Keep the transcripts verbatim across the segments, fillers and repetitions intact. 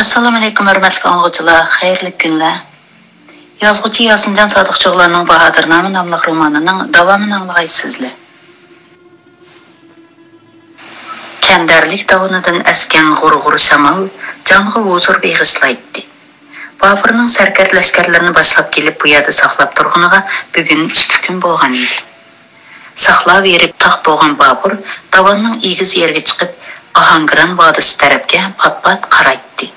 ئەسسالامۇئەلەيكۇم، ھۆرمەتلىك ئاڭلىغۇچىلار، خەيرلىك كۈنلەر. يازغۇچى ياسىنجان سادىقچىئوغلانىڭ باھادىرنامە ناملىق رومانىنىڭ داۋامىنى ئاڭلىغايسىزلەر. كەندەرلىك داۋىنىدىن ئەسكەن غۇر-غۇر شامال جانغا ھۇزۇر بېغىشلايتتى. بابۇرنىڭ سەركەردە لەشكەرلىرىنى باشلاپ كېلىپ، بۇ يەردە ساقلاپ تۇرغىنىغا بۈگۈن ئىككى كۈن بولغان ئىدى. ساقلاۋېرىپ تاق بولغان بابۇر داۋاننىڭ ئېگىز يېرىگە چىقىپ، ئاھاڭگىران ۋادىسى تەرەپكە پات-پات قارايتتى.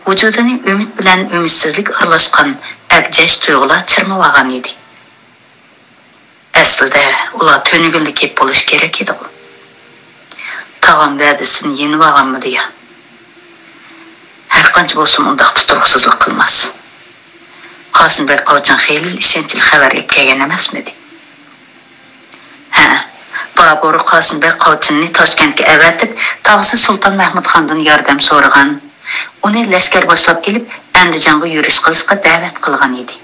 ۋۇجۇدىنى ئۈمىد بىلەن ئۈمىدسىزلىك ئارىلاشقان ئەبجەش تۇيغۇلار چىرمىۋالغان ئىدى. ئەسلىدە ئۇلار تۈنۈگۈندە كېلىپ بولۇشى كېرەك ئىدىغۇ. تاغام ۋەدىسىدىن يېنىۋالغانمىدى يا؟ ھەرقانچە بولسىمۇ ئۇنداق تۇتۇرۇقسىزلىق قىلماس. قاسىمبەگ قاۋچىن خېلى ئىشەنچلىك خەۋەر ئېلىپ كەلگەن ئەمەسمىدى؟ ھە، بابۇر قاسىمبەگ قاۋچىننى تاشكەنتكە ئەۋەتىپ، تاغىسى سۇلتان مەھمۇدخاندىن ياردەم سورىغان. ئۇنى لەشكەر باشلاپ كېلىپ، ئەندىجانغا يۈرۈش قىلىشقا دەۋەت قىلغان ئىدى.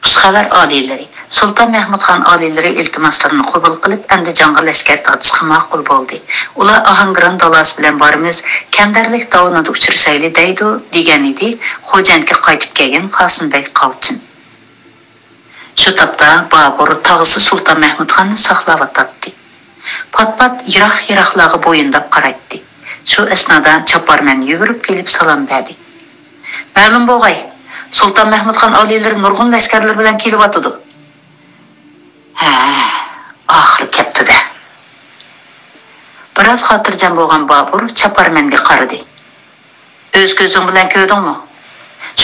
خۇشخەۋەر ئالىيلىرى، سۇلتان مەھمۇدخان ئالىيلىرى ئىلتىماسلىرىنى قوبۇل قىلىپ، ئەندىجانغا لەشكەر تارتىشقا ماقۇل بولدى. ئۇلار ئاھاڭگىران دالاسى بىلەن بارىمىز، كەندەرلىك داۋىنىدا ئۇچرىشايلى دەيدۇ، دېگەنىدى خوجەنتكە قايتىپ كەلگەن قاسىمبەگ قاۋچىن. شۇ تاپتا بابۇر تاغىسى سۇلتان مەھمۇدخاننى ساقلاۋاتاتتى. پات-پات يىراق-يىراقلارغا بويۇنداپ قارايتتى. شۇ ئەسنادا چاپارمەن يۈگۈرۈپ كېلىپ سالام بەردى. مەلۇم بولغاي، سۇلتان مەھمۇدخان ئالىيلىرى نۇرغۇن لەشكەرلىرى بىلەن كېلىۋاتىدۇ. ھە، ئاخىرى كەپتۇ-دە. بىراز خاتىرجەم بولغان بابۇر چاپارمەنگە قارىدى. ئۆز كۆزۈڭ بىلەن كۆردۈڭمۇ؟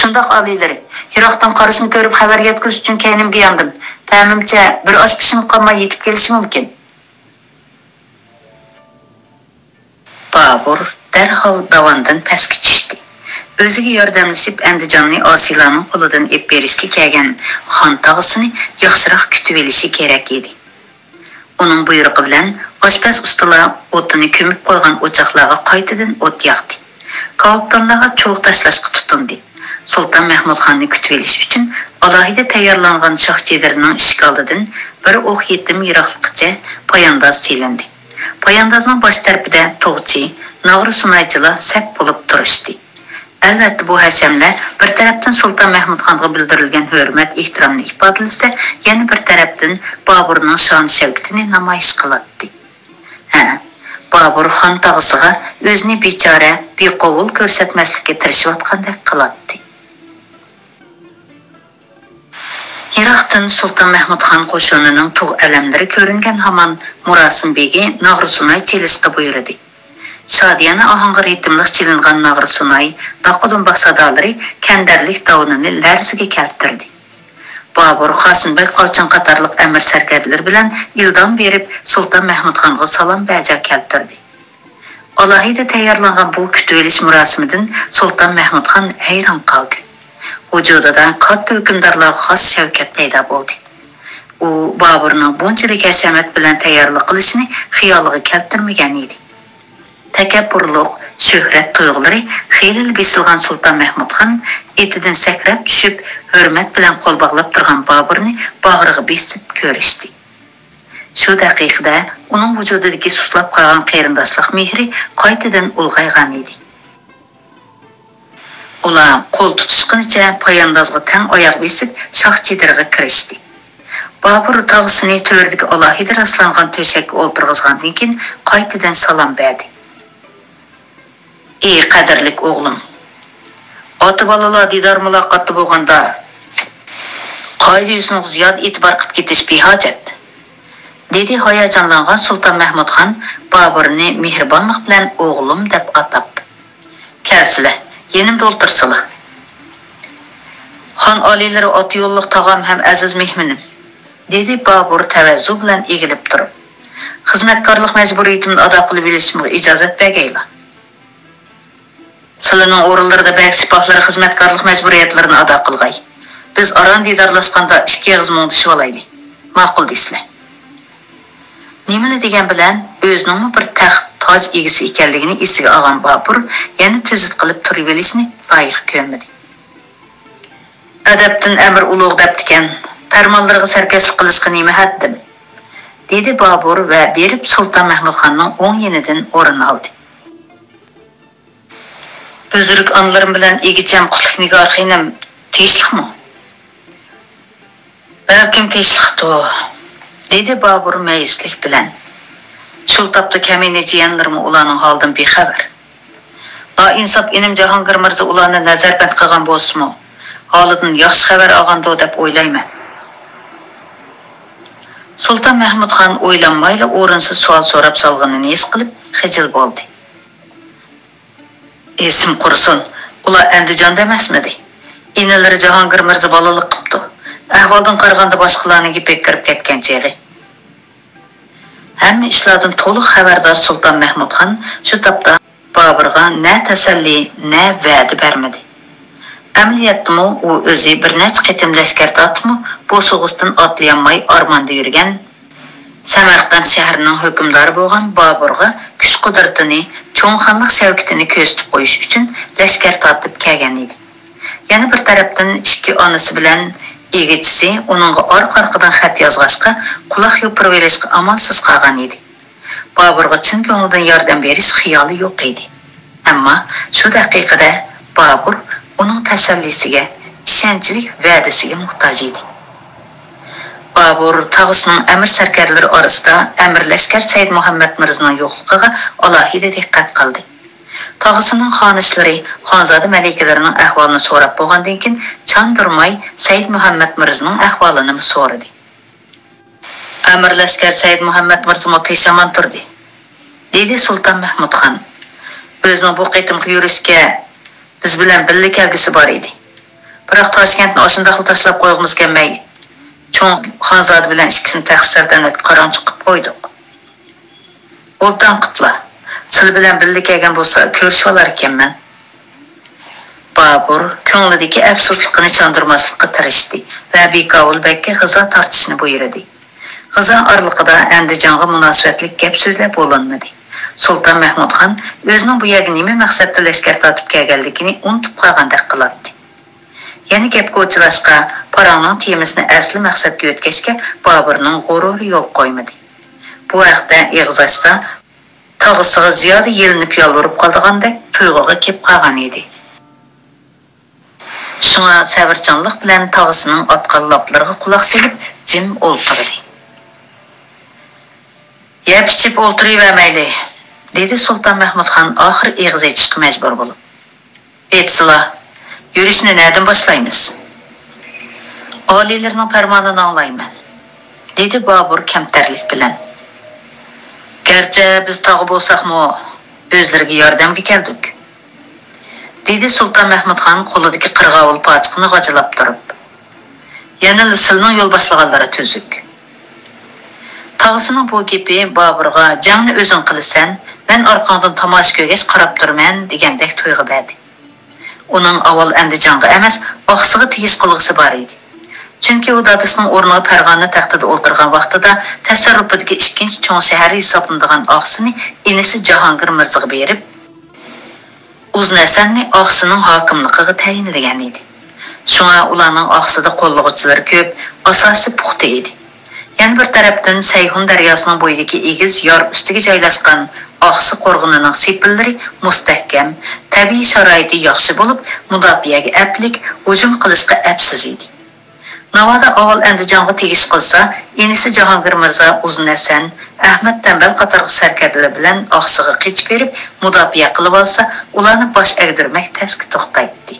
شۇنداق ئالىيلىرى، يىراقتىن قارىشىنى كۆرۈپ خەۋەر يەتكۈزۈش ئۈچۈن كەينىمگە ياندىم. پەمىمچە، بىر ئاز پىشىنىپ قالماي يېتىپ كېلىشى مۇمكىن. بابۇر دەرھال داۋاندىن پەسكە چۈشتى. ئۆزىگە ياردەملىشىپ ئەندىجاننى ئاسىيلارنىڭ قولىدىن ئېلىپ بېرىشكە كەلگەن خان تاغىسىنى ياخشىراق كۈتۈۋېلىشى كېرەك ئىدى. ئۇنىڭ بۇيرۇقى بىلەن ئاشپەز ئۇستىلار ئوتىنى كۆمۈپ قويغان ئوچاقلارغا قايتىدىن ئوت ياقتى. كاۋاپتانلارغا چۇغ تاشلاشقا تۇتۇندى. سۇلتان مەھمۇدخاننى كۈتۈۋېلىش ئۈچۈن ئالاھىدە تەييارلانغان شاھ چېدىرىنىڭ ئىشىك ئالدىدىن بىر ئوق يېتىم يىراقلىققىچە پايانداز سېلىندى. پاياندازنىڭ باش تەرىپىدە توغچى، ناغرا سۇنايچىلار سەپ بولۇپ تۇرۇشتى. ئەلۋەتتە، بۇ ھەشەملەر بىر تەرەپتىن سۇلتان مەھمۇدخانغا بىلدۈرۈلگەن ھۆرمەت-ئېھتىرامنى ئىپادىلىسە، يەنە بىر تەرەپتىن بابۇرنىڭ شان-شەۋكىتىنى نامايىش قىلاتتى. ھە، بابۇر خان تاغىسىغا ئۆزىنى بىچارە، بىقوۋۇل كۆرسەتمەسلىككە تىرىشىۋاتقاندەك قىلاتتى. يىراقتىن سۇلتان مەھمۇدخان قوشۇنىنىڭ تۇغ ئەلەملىرى كۆرۈنگەن ھامان مۇراسىم بېگى ناغرا سۇناي چېلىشقا بۇيرۇدى. شادىيانە ئاھاڭغا رىتىملىق چېلىنغان ناغرا سۇناي، داققا-دۇمباق سادالىرى كەندەرلىك داۋىنىنى لەرزىگە كەلتۈردى. بابۇر، قاسىمبەگ قاۋچىن قاتارلىق ئەمىر سەركەردىلىرى بىلەن ئىلدام بېرىپ سۇلتان مەھمۇدخانغا سالام بەجا كەلتۈردى. ئالاھىدە تەييارلانغان بۇ كۈتۈۋېلىش مۇراسىمىدىن سۇلتان مەھمۇدخان ھەيران قالدى. ۋۇجۇدىدا كاتتا ھۆكۈمدارلارغا خاس شەۋكەت پەيدا بولدى. ئۇ بابۇرنىڭ بۇنچىلىك ھەشەمەت بىلەن تەييارلىق قىلىشىنى خىيالىغا كەلتۈرمىگەن ئىدى. تەكەببۇرلۇق، شۆھرەت تۇيغۇلىرى خېلىلا بېسىلغان سۇلتان مەھمۇدخان ئېتىدىن سەكرەپ چۈشۈپ، ھۆرمەت بىلەن قول باغلاپ تۇرغان بابۇرنى باغرىغا بېسىپ كۆرۈشتى. شۇ دەقىقىدە ئۇنىڭ ۋۇجۇدىدىكى سۇسلاپ قالغان قېرىنداشلىق مېھرى قايتىدىن ئۇلغايغان ئىدى. ئۇلار قول تۇتۇشقىنىچە پاياندازغا تەڭ ئاياغ بېسىپ، شاھ چېدىرىغا كىرىشتى. بابۇر تاغىسىنى تۆردىكى ئالاھىدە راسلانغان تۆشەككە ئولتۇرغۇزغاندىن كېيىن، قايتىدىن سالام بەردى. ئى قەدىرلىك ئوغلۇم! ئاتا-بالىلار دىدار-مۇلاقاتتا بولغاندا، قائىدە-يوسۇنغا زىيادە ئېتىبار قىلىپ كېتىش بىھاجەت، دېدى ھاياجانلانغان سۇلتان مەھمۇدخان بابۇرنى مېھرىبانلىق بىلەن ئوغلۇم دەپ ئاتاپ. كەلسىلە، يېنىمدا ئولتۇرسىلا. خان ئالىيلىرى ئاتا يوللۇق تاغام ھەم ئەزىز مېھمىنىم، دېدى بابۇر تەۋەززۇ بىلەن ئېگىلىپ تۇرۇپ. خىزمەتكارلىق مەجبۇرىيىتىمنى ئادا قىلىۋېلىشىمغا ئىجازەت بەرگەيلا. سىلىنىڭ ئورۇنلىرىدا بەگ سىپاھلىرى خىزمەتكارلىق مەجبۇرىيەتلىرىنى ئادا قىلغاي. بىز ئاران دىدارلاشقاندا ئىككى ئېغىز مۇڭدىشىۋالايلى. ماقۇل دېسىلە. نېمىلا دېگەن بىلەن ئۆزىنىڭمۇ بىر تەخت، تاج ئىگىسى ئىكەنلىكىنى ئېسىگە ئالغان بابۇر يەنە تۈزۈت قىلىپ تۇرۇۋېلىشنى لايىق كۆرمىدى. ئەدەپتىن ئەمىر ئۇلۇغ دەپتىكەن، پەرمانلىرىغا سەركەشلىك قىلىشقا نېمە ھەددىم؟ دېدى بابۇر ۋە بېرىپ سۇلتان مەھمۇدخاننىڭ ئوڭ يېنىدىن ئورۇن ئالدى. بۈزرۈك ئانىلىرىم بىلەن ئىگىچەم قۇتلۇق نىگار خېنىم تېگىشلىكمۇ؟ بەلكىم تېگىشلىكتۇ، دېدى بابۇر مەيۈسلۈك بىلەن. شۇ تاپتا كەمىنە جىيەنلىرىمۇ ئۇلارنىڭ ھالىدىن بىخەۋەر. نائىنساپ ئىنىم جاھانگىر مىرزا ئۇلارنى نەزەربەند قىلغان بولسىمۇ، ھالىدىن ياخشى خەۋەر ئالغاندۇ دەپ ئويلايمەن. سۇلتان مەھمۇد خان ئويلانمايلا ئورۇنسىز سوئال سوراپ سالغىنىنى ھېس قىلىپ خىجىل بولدى. ئېسىم قۇرسۇن، ئۇلار ئەندىجاندا ئەمەسمىدى؟ ئىنىلىرى جاھانگىر مىرزا بالىلىق قىپتۇ. ئەھۋالدىن قارىغاندا باشقىلارنىڭ گېپىگە كىرىپ كەتكەن چېغى. ھەممە ئىشلاردىن تولۇق خەۋەردار سۇلتان مەھمۇد خان شۇ تاپتا بابۇرغا نە تەسەللى، نە ۋەدە بەرمىدى. ئەمەلىيەتتىمۇ ئۇ ئۆزى بىر نەچچە قېتىم لەشكەر تارتىپمۇ بوسۇغىسىدىن ئاتلىيالماي ئارماندا يۈرگەن، سەمەرقەنت شەھىرىنىڭ ھۆكۈمدارى بولغان بابۇرغا كۈچ-قۇدرىتىنى، چوڭخانلىق شەۋكىتىنى كۆرسىتىپ قويۇش ئۈچۈن لەشكەر تارتىپ كەلگەن ئىدى. يەنە بىر تەرەپتىن، ئىككى ئانىسى بىلەن ئىگىچىسى ئۇنىڭغا ئارقا-ئارقىدىن خەت يازغاچقا، قۇلاق يوپۇرۇۋېلىشقا ئامالسىز قالغان ئىدى. بابۇرغا چىن كۆڭلىدىن ياردەم بېرىش خىيالى يوق ئىدى. ئەمما شۇ دەقىقىدە بابۇر ئۇنىڭ تەسەللىسىگە، ئىشەنچلىك ۋەدىسىگە موھتاج ئىدى. بابۇر تاغىسىنىڭ ئەمىر سەركەردىلىرى ئارىسىدا ئەمىر لەشكەر سەيىد مۇھەممەد مىرزىنىڭ يوقلۇقىغا ئالاھىدە دىققەت قىلدى. تاغىسىنىڭ خانىشلىرى، خانزادە مەلىكىلىرىنىڭ ئەھۋالىنى سوراپ بولغاندىن كېيىن، چاندۇرماي سەيىد مۇھەممەد مىرزىنىڭ ئەھۋالىنىمۇ سورىدى. ئەمىر لەشكەر سەيىد مۇھەممەد مىرزىمۇ تىنچ-ئامان تۇردى، دېدى سۇلتان مەھمۇد خان. ئۆزىنىڭ بۇ قېتىمقى يۈرۈشكە بىز بىلەن بىللە كەلگۈسى بار ئىدى. بىراق تاشكەنتنى ئاشۇنداقلا تاشلاپ قويغۇمىز كەلمەي، چوڭ خانزادە بىلەن ئىككىسىنى تەخت سەلتەنەتكە قارانچۇق قىلىپ قويدۇق. ئوبدان قىپلا. سىلى بىلەن بىللە كەلگەن بولسا كۆرۈشۈۋالاركەنمەن. بابۇر كۆڭلىدىكى ئەپسۇسلۇقىنى چاندۇرماسلىققا تىرىشتى ۋە بىكاۋۇل بەگكە غىزا تارتىشنى بۇيرۇدى. غىزا ئارىلىقىدا ئەندىجانغا مۇناسىۋەتلىك گەپ سۆزلەر بولۇنمىدى. سۇلتان مەھمۇد خان ئۆزىنىڭ بۇ يەرگە نېمە مەقسەتتە لەشكەر تارتىپ كەلگەنلىكىنى ئۇنتۇپ قالغاندەك قىلاتتى. يەنە گەپكە ئوچىلاشقا، پاراڭنىڭ تېمىسىنى ئەسلى مەقسەتكە يۆتكەشكە بابۇرنىڭ غۇرۇرى يول قويمىدى. بۇ ھەقتە ئېغىز ئاچسا، تاغىسىغا زىيادە يېلىنىپ يالۋۇرۇپ قالىدىغاندەك تۇيغۇغا كېلىپ قالغان ئىدى. شۇڭا سەۋرچانلىق بىلەن تاغىسىنىڭ ئاتقان لاپلىرىغا قۇلاق سېلىپ جىم ئولتۇردى. يەپ ئىچىپ ئولتۇرۇۋەرمەيلى، دېدى سۇلتان مەھمۇد خان ئاخىر ئېغىز ئېچىشقا مەجبۇر بولۇپ. ئېيتسىلا، يۈرۈشنى نەدىن باشلايمىز؟ ئالىيلىرىنىڭ پەرمانىنى ئاڭلايمەن، دېدى بابۇر كەمتەرلىك بىلەن. گەرچە بىز تاغا بولساقمۇ، ئۆزلىرىگە ياردەمگە كەلدۇق، دېدى سۇلتان مەھمۇد خان قولىدىكى قىرغاۋۇل پاچىقىنى غاجىلاپ تۇرۇپ. يەنىلا سىلىنىڭ يول باشلىغانلىرى تۈزۈك. تاغىسىنىڭ بۇ گېپى بابۇرغا جەڭنى ئۆزۈڭ قىلىسەن، مەن ئارقاڭدىن تاماشا كۆرگەچ قاراپ تۇرىمەن دېگەندەك تۇيغۇ بەردى. ئۇنىڭ ئاۋۋال ئەندىجانغا ئەمەس، ئاقسىغا تېگىش قىلغۇسى بار ئىدى. چۈنكى ئۇ دادىسىنىڭ ئورنىغا پەرغانە تەختىدە ئولتۇرغان ۋاقتىدا تەسەررۇپىدىكى ئىككىنچى چوڭ شەھەر ھېسابلىنىدىغان ئاقسىنى ئىنىسى جاھانگىر مىرزىغا بېرىپ، ئۇزۇن ھەسەننى ئاقسىنىڭ ھاكىملىقىغا تەيىنلىگەن ئىدى. شۇڭا ئۇلارنىڭ ئاقسىدا قوللىغۇچىلىرى كۆپ، ئاساسى پۇختا ئىدى. يەنە بىر تەرەپتىن، سەيھۇن دەرياسىنىڭ بويىدىكى ئېگىز يار ئۈستىگە جايلاشقان ئاقسى قورغىنىنىڭ سېپىللىرى مۇستەھكەم، تەبىئىي شارائىتى ياخشى بولۇپ، مۇداپىئەگە ئەپلىك، ھۇجۇم قىلىشقا ئەپسىز ئىدى. ناۋادا ئاۋۋال ئەندىجانغا تېگىش قىلسا، ئىنىسى جاھانگىر مىرزا ئۇزۇن ھەسەن، ئەھمەد تەمبەل قاتارلىق سەركەردىلەر بىلەن ئاقسىغا قېچىپ بېرىپ، مۇداپىئە قىلىۋالسا، ئۇلارنى باش ئەگدۈرمەك تەسكە توختايتتى.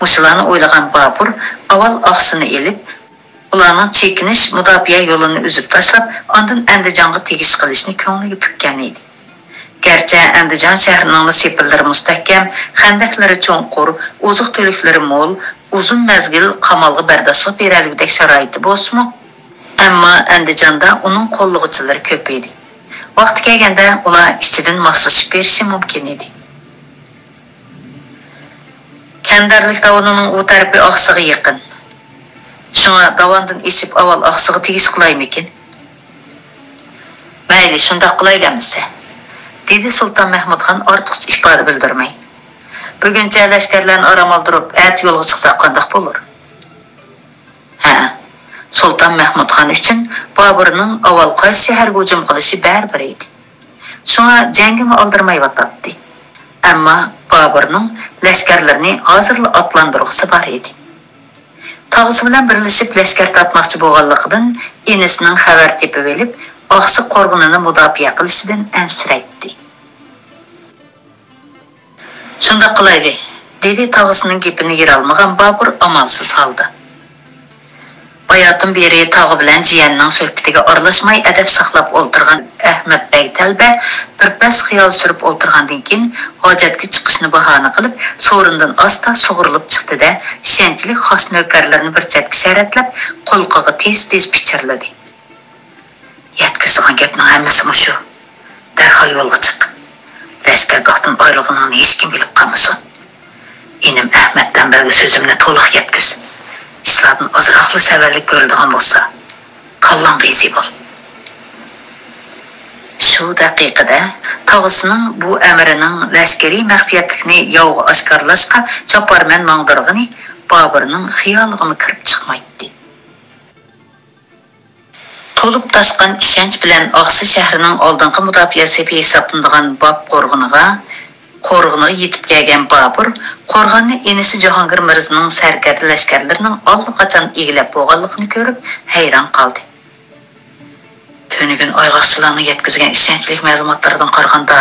مۇشۇلارنى ئويلىغان بابۇر ئاۋۋال ئاقسىنى ئېلىپ، ئۇلارنىڭ چېكىنىش، مۇداپىئە يولىنى ئۈزۈپ تاشلاپ، ئاندىن ئەندىجانغا تېگىش قىلىشنى كۆڭلىگە پۈككەن ئىدى. گەرچە ئەندىجان شەھىرىنىڭلا سېپىللىرى مۇستەھكەم، خەندەكلىرى چوڭقۇر، ئوزۇق-تۈلۈكلىرى مول، ئۇزۇن مەزگىل قامالغا بەرداشلىق بېرەلىگۈدەك شارائىتى بولسىمۇ، ئەمما ئەندىجاندا ئۇنىڭ قوللىغۇچىلىرى كۆپ ئىدى. ۋاقتى كەلگەندە ئۇلار ئىچىدىن ماسلىشىپ بېرىشى مۇمكىن ئىدى. كەندەرلىك داۋىنىنىڭ ئۇ تەرىپى ئاقسىغا يېقىن. شۇڭا داۋاندىن ئېشىپ ئاۋۋال ئاقسىغا تېگىش قىلايمىكىن؟ مەيلى، شۇنداق قىلايلى ئەمىسە، دېدى سۇلتان مەھمۇد خان ئارتۇقچە ئىپادە بىلدۈرمەي. بۈگۈنچە لەشكەرلەرنى ئارام ئالدۇرۇپ، ئەتە يولغا چىقساق قانداق بولۇر؟ ھە، سۇلتان مەھمۇد خان ئۈچۈن بابۇرنىڭ ئاۋۋال قايسى شەھەرگە ھۇجۇم قىلىشى بەرىبىر ئىدى. شۇڭا جەڭگىمۇ ئالدىرىمايۋاتاتتى. ئەمما بابۇرنىڭ لەشكەرلىرىنى ھازىرلا ئاتلاندۇرغۇسى بار ئىدى. تاغىسى بىلەن بىرلىشىپ لەشكەر تارتماقچى بولغانلىقىدىن، ئىنىسىنىڭ خەۋەر تېپىۋېلىپ، ئاقسۇ قورغىنىنى مۇداپىئە قىلىشىدىن ئەنسىرەيتتى. «شۇنداق قىلايلى»، دېدى تاغىسىنىڭ گېپىنى يېرالمىغان بابۇر ئامالسىز ھالدا. باياتىن بېرى تاغا بىلەن جىيەننىڭ سۆھبىتىگە ئارىلاشماي ئەدەپ ساقلاپ ئولتۇرغان ئەخمەت بەگ تەلبە بىر پەس خىيال سۈرۈپ ئولتۇرغاندىن كېيىن، ھاجەتكە چىقىشنى باھانە قىلىپ، سورۇندىن ئاستا سۇغۇرۇلۇپ چىقتى-دە، ئىشەنچلىك خاس نۆكەرلىرىنى بىر چەتكە شەرەتلەپ، قۇلىقىغا تېز-تېز پىچىرلىدى. «يەتكۈزىدىغان گەپنىڭ ھەممىسى مۇشۇ. دەرھال يولغا چىق. لەشكەرگاھتىن ئايرىلغىنىڭنى ھېچكىم بىلىپ قالمىسۇن. ئىنىم ئەخمەت تەمبەلگە سۆزۈمنى تولۇق يەتكۈز. ئىشلاردىن ئازراقلا سەۋەنلىك كۆرۈلىدىغان بولسا، كاللاڭغا ئىزى بول.» شۇ دەقىقىدە تاغىسىنىڭ بۇ ئەمرىنىڭ لەشكىرىي مەخپىيەتلىكىنى ياۋغا ئاشكارىلاشقا چاپارمەن ماڭدۇرغىنى بابۇرنىڭ خىيالىغىمۇ كىرىپ چىقمايتتى. تولۇپ تاشقان ئىشەنچ بىلەن ئاقسۇ شەھىرىنىڭ ئالدىنقى مۇداپىئە سېپى ھېسابلىنىدىغان باب قورغىنىغا، قورغىنىغا يېتىپ كەلگەن بابۇر قورغاننى ئىنىسى جاھانگىر مىرزىنىڭ سەركەردە لەشكەرلىرىنىڭ ئاللىقاچان ئىگىلەپ بولغانلىقىنى كۆرۈپ ھەيران قالدى. تۈنۈگۈن ئايغاقچىلارنىڭ يەتكۈزگەن ئىشەنچلىك مەلۇماتلىرىدىن قارىغاندا،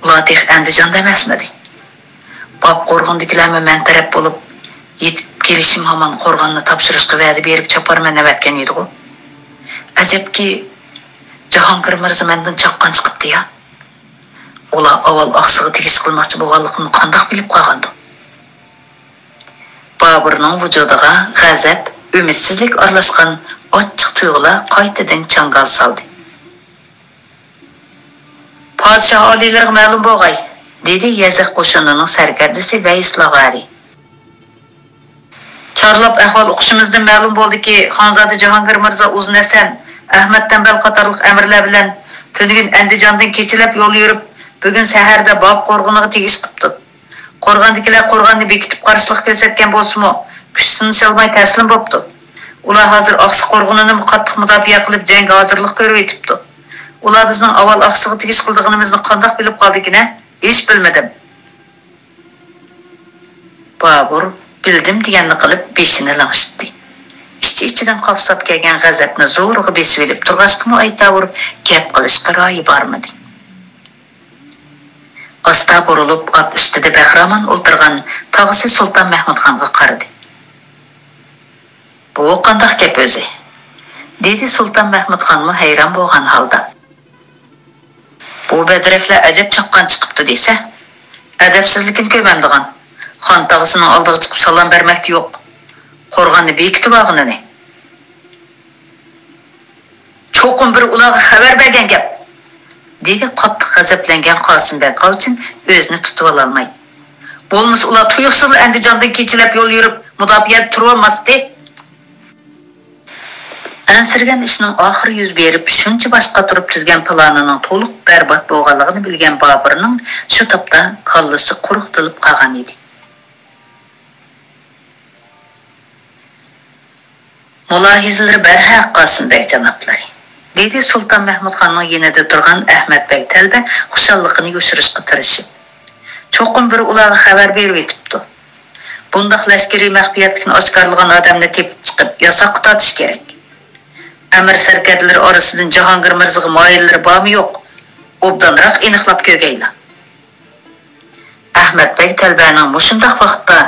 ئۇلار تېخى ئەندىجاندا ئەمەسمىدى؟ باب قورغىنىدىكىلەرمۇ مەن تەرەپ بولۇپ، يېتىپ كېلىشىم ھامان قورغاننى تاپشۇرۇشقا ۋەدە بېرىپ چاپارمەن ئەۋەتكەن ئىدىغۇ. ئەجەبكى، جاھانگىر مىرزا مەندىن چاققان چىقىپتۇ يا. ئۇلار ئاۋۋال ئاقسىغا تېگىش قىلماقچى بولغانلىقىمنى قانداق بىلىپ قالغاندۇ؟ بابۇرنىڭ ۋۇجۇدىغا غەزەپ، ئۈمىدسىزلىك ئارىلاشقان ئاچچىق تۇيغۇلار قايتىدىن چاڭگال سالدى. پادىشاھ ئالىيلىرىغا مەلۇم بولغاي، دېدى يەزىق قوشۇنىنىڭ سەركەردىسى ۋەيس لاغارى. چارلاپ ئەھۋال ئۇقۇشىمىزدىن مەلۇم بولدىكى، خانزادە جاھانگىر مىرزا ئۇزۇن ھەسەن، ئەخمەت تەمبەل قاتارلىق ئەمىرلەر بىلەن تۈنۈگۈن ئەندىجاندىن كېچىلەپ يول يۈرۈپ، بۈگۈن سەھەردە باب قورغىنىغا تېگىش قىپتۇ. قورغاندىكىلەر قورغاننى بېكىتىپ قارشىلىق كۆرسەتكەن بولسىمۇ، كۈچ سىنىشالماي تەسلىم بوپتۇ. ئۇلار ھازىر ئاقسۇ قورغىنىنىمۇ قاتتىق مۇداپىئە قىلىپ، جەڭگە ھازىرلىق كۆرۈۋېتىپتۇ. ئۇلار بىزنىڭ ئاۋۋال ئاقسۇغا تېگىش قىلىدىغىنىمىزنى قانداق بىلىپ قالدىكىن ھە؟ ھېچ بىلمىدىم. بابۇر بىلدىم دېگەننى قىلىپ بېشىنى لىڭشىتتى. ئىچى-ئىچىدىن قاپساپ كەلگەن غەزەپنى زورىغا بېسىۋېلىپ تۇرغاچقىمۇ ئايتاۋۇر گەپ قىلىشقا رايى بارمىدى. ئاستا بۇرۇلۇپ ئات ئۈستىدە بەخىرامان ئولتۇرغان تاغىسى سۇلتان مەھمۇدخانغا قارىدى. بۇ قانداق گەپ ئۆزى؟ دېدى سۇلتان مەھمۇدخانمۇ ھەيران بولغان ھالدا. بۇ بەدرەكلەر ئەجەب چاققان چىقىپتۇ دېسە، ئەدەپسىزلىكىنى كۆرمەمدىغان. خان تاغىسىنىڭ ئالدىغا چىقىپ سالام بەرمەكتە يوق. قورغاننى بېكىتىۋالغىنىنى. چوقۇم بىرى ئۇلارغا خەۋەر بەرگەن گەپ، دېدى قاتتىق غەزەپلەنگەن قاسىمبەگ قاۋچىن ئۆزىنى تۇتۇۋالالماي. بولمىسا ئۇلار تۇيۇقسىزلا ئەندىجاندىن كېچىلەپ يول يۈرۈپ، مۇداپىئەدە تۇرۇۋالماستى. ئەنسىرىگەن ئىشنىڭ ئاخىرى يۈز بېرىپ، شۇنچە باش قاتۇرۇپ تۈزگەن پىلانىنىڭ تولۇق بەربات بولغانلىقىنى بىلگەن بابۇرنىڭ شۇ تاپتا كاللىسى قۇرۇقتىلىپ قالغان ئىدى. مۇلاھىزىلىرى بەرھەق، قاسىمبەگ جانابلىرى، دېدى سۇلتان مەھمۇدخاننىڭ يېنىدا تۇرغان ئەخمەت بەگ تەلبە خۇشاللىقىنى يوشۇرۇشقا تىرىشىپ. چوقۇم بىرى ئۇلارغا خەۋەر بېرىۋېتىپتۇ. بۇنداق لەشكىرىي مەخپىيەتلىكنى ئاشكارىلىغان ئادەمنى تېپىپ چىقىپ، ياساققا تارتىش كېرەك. ئەمىر سەركەردىلىرى ئارىسىدىن جاھانگىر مىرزىغا مايىللىرى بارمۇ يوق؟ ئوبدانراق ئېنىقلاپ كۆرگەيلا. ئەخمەت بەگ تەلبەنىڭ مۇشۇنداق ۋاقىتتا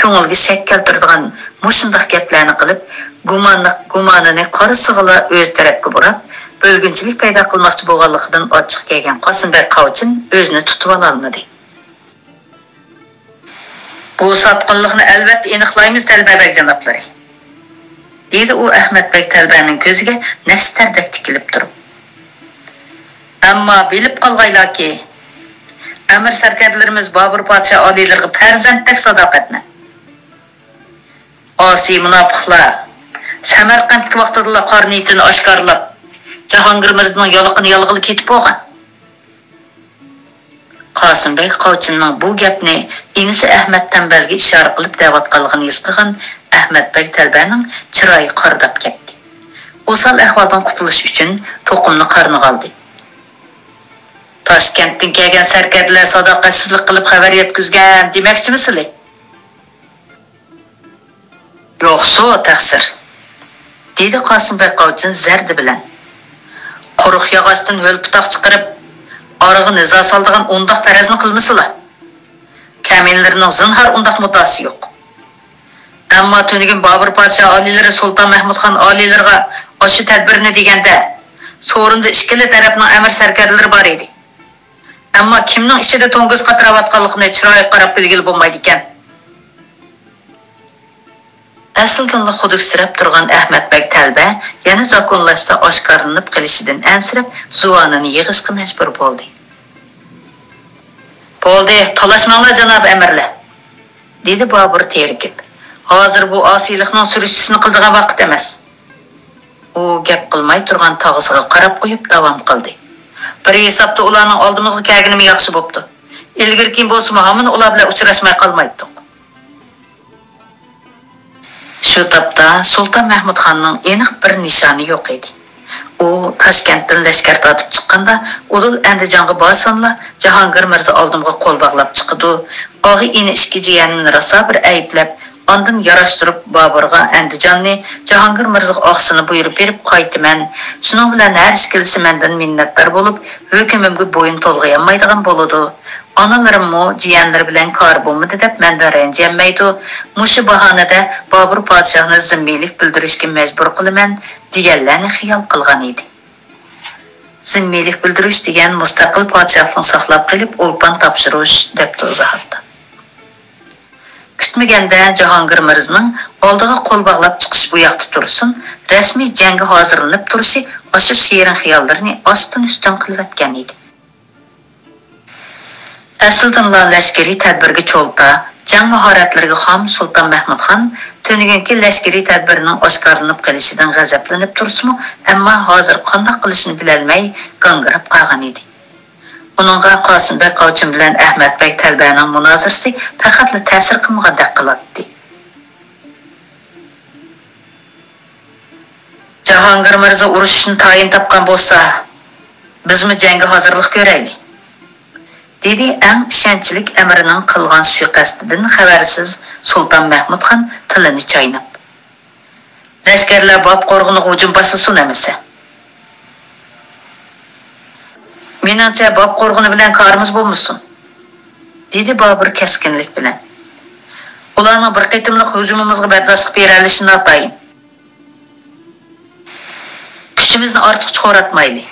كۆڭۈلگە شەك كەلتۈرىدىغان مۇشۇنداق گەپلەرنى قىلىپ، گۇمانلىق، گۇمانىنى قارىسىغىلا ئۆز تەرەپكە بۇراپ، بۆلگۈنچىلىك پەيدا قىلماقچى بولغانلىقىدىن ئاچچىقى كەلگەن قاسىمبەگ قاۋچىن ئۆزىنى تۇتۇۋالالمىدى. بۇ ساتقىنلىقنى ئەلۋەتتە ئېنىقلايمىز، تەلبە بەگ جانابلىرى، دېدى ئۇ ئەخمەت بەگ تەلبەنىڭ كۆزىگە نەشتەردەك تىكىلىپ تۇرۇپ. ئەمما بىلىپ قالغايلاكى، ئەمىر سەركەردىلىرىمىز بابۇر پادىشاھ ئالىيلىرىغا پەرزەنتتەك ساداقەتمەن. ئاسىي مۇناپىقلار سەمەرقەنتتىكى ۋاقتىدىلا قارا نىيىتىنى ئاشكارىلاپ، جاھانگىر مىرزىنىڭ يالىقىنى يالغىلى كېتىپ بولغان. قاسىمبەگ قاۋچىننىڭ بۇ گەپنى ئىنىسى ئەخمەت تەمبەلگە ئىشارە قىلىپ دەۋاتقانلىقىنى ھېس قىلغان ئەخمەت بەگ تەلبەنىڭ چىرايى قارىداپ كەتتى. ئوسال ئەھۋالدىن قۇتۇلۇش ئۈچۈن توقۇمنى قارنىغا ئالدى. تاشكەنتتىن كەلگەن سەركەردىلەر ساداقەتسىزلىك قىلىپ خەۋەر يەتكۈزگەن دېمەكچىمۇ سىلى؟ يوقسۇ، تەقسىر، دېدى قاسىم بەگ قاۋچىن زەردە بىلەن. قۇرۇق ياغاچتىن ھۆل پۇتاق چىقىرىپ، ئارىغا نىزا سالىدىغان ئۇنداق پەرەزنى قىلمىسىلا. كەمىنىلىرىنىڭ زىنھار ئۇنداق مۇددىئاسى يوق. ئەمما تۈنۈگۈن بابۇر پادىشاھ ئالىيلىرى سۇلتان مەھمۇد خان ئالىيلىرىغا ئاشۇ تەدبىرنى دېگەندە، سورۇندا ئىككىلا تەرەپنىڭ ئەمىر سەركەردىلىرى بار ئىدى. ئەمما كىمنىڭ ئىچىدە توڭگۇز قاتراۋاتقانلىقىنى چىرايىغا قاراپ بىلگىلى بولمايدىكەن. ئەسلىدىنلا خۇدۈكسىرەپ تۇرغان ئەخمەت بەگ تەلبە يەنە زاكونلاشسا ئاشكارىلىنىپ قېلىشىدىن ئەنسىرەپ، زۇۋانىنى يىغىشقا مەجبۇر بولدى. بولدى، تالاشماڭلار، جانابىي ئەمىرلەر، دېدى بابۇر تېرىكىپ. ھازىر بۇ ئاسىيلىقنىڭ سۈرۈشتىسىنى قىلىدىغان ۋاقىت ئەمەس. ئۇ گەپ قىلماي تۇرغان تاغىسىغا قاراپ قويۇپ داۋام قىلدى. بىر ھېسابتا ئۇلارنىڭ ئالدىمىزغا كەلگىنىمۇ ياخشى بوپتۇ. ئىلگىرى كېيىن بولسىمۇ ھامان ئۇلار بىلەن ئۇچراشماي قالمايتتۇق. شۇ تاپتا سۇلتان مەھمۇد خاننىڭ ئېنىق بىر نىشانى يوق ئىدى. ئۇ تاشكەنتتىن لەشكەر تارتىپ چىققاندا، ئۇدۇل ئەندىجانغا بارساملا، جاھانگىر مىرزا ئالدىمغا قول باغلاپ چىقىدۇ، ئاغا-ئىنى ئىككى جىيەنىمنى راسا بىر ئەيىبلەپ، ئاندىن ياراشتۇرۇپ بابۇرغا ئەندىجاننى، جاھانگىر مىرزىغا ئاقسىنى بۇيرۇپ بېرىپ قايتىمەن. شۇنىڭ بىلەن ھەر ئىككىلىسى مەندىن مىننەتدار بولۇپ، ھۆكۈمۈمگە بويۇن تولغىيالمايدىغان بولىدۇ. ئانىلىرىممۇ جىيەنلىرى بىلەن كارى بولمىدى دەپ مەندىن رەنجىيەلمەيدۇ. مۇشۇ باھانىدە بابۇر پادىشاھنى زىممىيلىك بىلدۈرۈشكە مەجبۇر قىلىمەن، دېگەنلەرنى خىيال قىلغان ئىدى. زىممىيلىك بىلدۈرۈش دېگەن مۇستەقىل پادىشاھلىقنى ساقلاپ قېلىپ ئولپان تاپشۇرۇش، دەپتۇ ئىزاھاتتا. كۈتمىگەندە جاھانگىر مىرزىنىڭ ئالدىغا قول باغلاپ چىقىش بۇ ياقتا تۇرسۇن، رەسمىي جەڭگە ھازىرلىنىپ تۇرۇشى ئاشۇ شېرىن خىياللىرىنى ئاستىن-ئۈستۈن قىلىۋەتكەن ئىدى. ئەسلىدىنلا لەشكىرىي تەدبىرگە چولتا، جەڭ ماھارەتلىرىگە خام سۇلتان مەھمۇد خان تۈنۈگۈنكى لەشكىرىي تەدبىرنىڭ ئاشكارىلىنىپ قېلىشىدىن غەزەپلىنىپ تۇرسىمۇ، ئەمما ھازىر قانداق قىلىشىنى بىلەلمەي گاڭگىراپ قالغان ئىدى. ئۇنىڭغا قاسىم بەگ قاۋچىم بىلەن ئەخمەت بەگ تەلبەنىڭ مۇنازىرىسى پەقەتلا تەسىر قىلمىغاندەك قىلاتتى. جاھانگىر مىرزا ئۇرۇشۇشنى تايىن تاپقان بولسا، بىزمۇ جەڭگە ھازىرلىق كۆرەيلى، دېدى ئەڭ ئىشەنچلىك ئەمىرىنىڭ قىلغان سۇيىقەستىدىن خەۋەرسىز سۇلتان مەھمۇد خان تىلىنى چايناپ. لەشكەرلەر باب قورغىنىغا ھۇجۇم باشلىسۇن ئەمىسە. مېنىڭچە، باب قورغىنى بىلەن كارىمىز بولمىسۇن، دېدى بابۇر كەسكىنلىك بىلەن. ئۇلارنىڭ بىر قېتىملىق ھۇجۇمىمىزغا بەرداشلىق بېرەلىشى ناتايىن. كۈچىمىزنى ئارتۇقچە خوراتمايلى.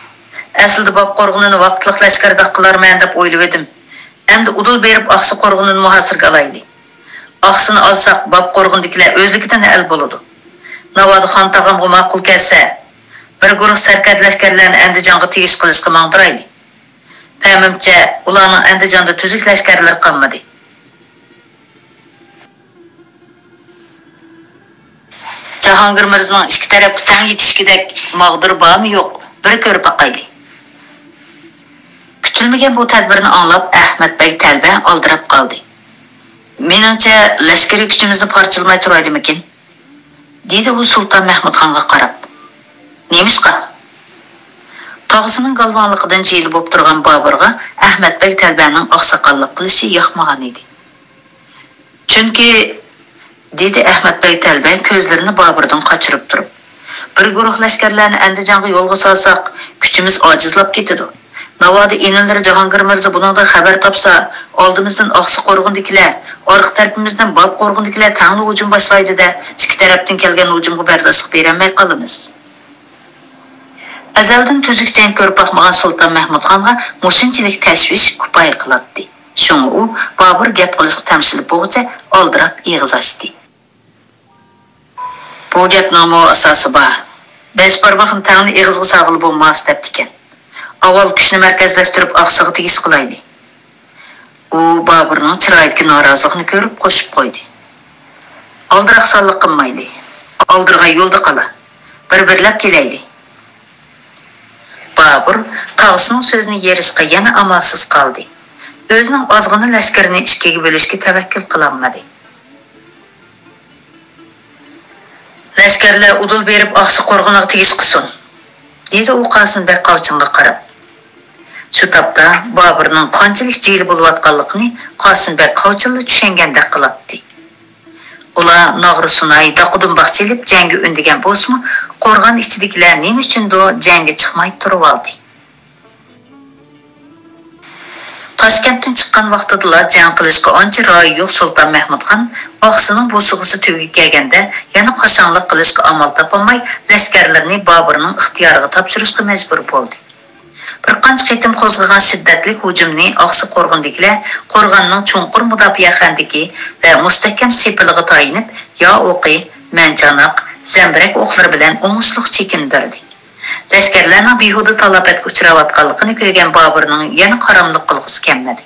ئەسلىدە باب قورغىنىنى ۋاقىتلىق لەشكەرداق قىلارمەن دەپ ئويلىۋىدىم. ئەمدى ئۇدۇل بېرىپ ئاقسۇ قورغىنىنى مۇھاسىرىگە ئالايلى. ئاقسۇنى ئالساق، باب قورغىنىدىكىلەر ئۆزلۈكىدىن ئەل بولىدۇ. ناۋادا خان تاغامغا ماقۇل كەلسە، بىر گۇرۇھ سەركەردە لەشكەرلەرنى ئەندىجانغا تېگىش قىلىشقا ماڭدۇرايلى. پەمىمچە، ئۇلارنىڭ ئەندىجاندا تۈزۈك لەشكەرلىرى قالمىدى. جاھانگىر مىرزىنىڭ ئىككى تەرەپكە تەڭ يېتىشكۈدەك ماغدۇرى بارمۇ يوق، بىر كۆرۈپ باقايلى. كۈتۈلمىگەن بۇ تەدبىرنى ئاڭلاپ ئەخمەت بەگ تەلبە ئالدىراپ قالدى. مېنىڭچە، لەشكىرىي كۈچىمىزنى پارچىلىماي تۇرايلىمىكىن؟ دېدى ئۇ سۇلتان مەھمۇد خانغا قاراپ. نېمىشقا؟ تاغىسىنىڭ گالۋاڭلىقىدىن جىلە بولۇپ تۇرغان بابۇرغا ئەخمەت بەگ تەلبەنىڭ ئاقساقاللىق قىلىشى ياقمىغان ئىدى. چۈنكى، دېدى ئەخمەت بەگ تەلبە كۆزلىرىنى بابۇردىن قاچۇرۇپ تۇرۇپ، بىر گۇرۇھ لەشكەرلەرنى ئەندىجانغا يولغا سالساق، كۈچىمىز ئاجىزلاپ كېتىدۇ. ناۋادا ئىنىلىرى جاھانگىر مىرزا بۇنىڭدىن خەۋەر تاپسا، ئالدىمىزدىن ئاقسۇ قورغىنىدىكىلەر، ئارقا تەرىپىمىزدىن باب قورغىنىدىكىلەر تەڭلا ھۇجۇم باشلايدۇ-دە، ئىككى تەرەپتىن كەلگەن ھۇجۇمغا بەرداشلىق بېرەلمەي قالىمىز. ئەزەلدىن تۈزۈك جەڭ كۆرۈپ باقمىغان سۇلتان مەھمۇد خانغا مۇشۇنچىلىك تەشۋىش كۇپايە قىلاتتى. شۇڭا ئۇ بابۇر گەپ قىلىشقا تەمشىلىپ بولغۇچە ئالدىراپ ئېغىز ئاچتى. بۇ گەپنىڭمۇ ئاساسى بار. بەش بارماقنى تەڭلا ئېغىزغا سالغىلى بولماس دەپتىكەن. ئاۋۋال كۈچنى مەركەزلەشتۈرۈپ ئاقسىغا تېگىش قىلايلى. ئۇ بابۇرنىڭ چىرايىدىكى نارازىلىقنى كۆرۈپ قوشۇپ قويدى. ئالدىراقسانلىق قىلمايلى. ئالدىرىغان يولدا قالا. بىر-بىرلەپ كېلەيلى. بابۇر تاغىسىنىڭ سۆزىنى يېرىشقا يەنە ئامالسىز قالدى. ئۆزىنىڭ ئازغىنە لەشكىرىنى ئىككىگە بۆلۈشكە تەۋەككۈل قىلالمىدى. لەشكەرلەر ئۇدۇل بېرىپ ئاقسۇ قورغىنىغا تېگىش قىلسۇن، دېدى ئۇ قاسىم بەگ قاۋچىنغا قاراپ. شۇ تاپتا بابۇرنىڭ قانچىلىك جىلە بولۇۋاتقانلىقىنى قاسىم بەگ قاۋچىللا چۈشەنگەندەك قىلاتتى. ئۇلار ناغرا سۇناي، داقا دۇمباق چېلىپ جەڭگە ئۈندىگەن بولسىمۇ، قورغان ئىچىدىكىلەر نېمە ئۈچۈندۇ جەڭگە چىقماي تۇرۇۋالدى. تاشكەنتتىن چىققان ۋاقتىدىلا جەڭ قىلىشقا ئانچە رايى يوق سۇلتان مەھمۇدخان ئاقسىنىڭ بوسۇغىسى تۈۋىگە كەلگەندە، يەنە قاشاڭلىق قىلىشقا ئامال تاپالماي، لەشكەرلىرىنى بابۇرنىڭ ئىختىيارىغا تاپشۇرۇشقا مەجبۇر بولدى. بىر قانچە قېتىم قوزغىغان شىددەتلىك ھۇجۇمنى ئاقسۇ قورغىنىدىكىلەر قورغاننىڭ چوڭقۇر مۇداپىئە خەندىكى ۋە مۇستەھكەم سېپىلىغا تايىنىپ، يا ئوقى، مەنجاناق، زەمبىرەك ئوقلىرى بىلەن ئوڭۇشلۇق چېكىندۈردى. لەشكەرلەرنىڭ بىھۇدە تالاپەتكە ئۇچراۋاتقانلىقىنى كۆرگەن بابۇرنىڭ يەنە قاراملىق قىلغۇسى كەلمىدى.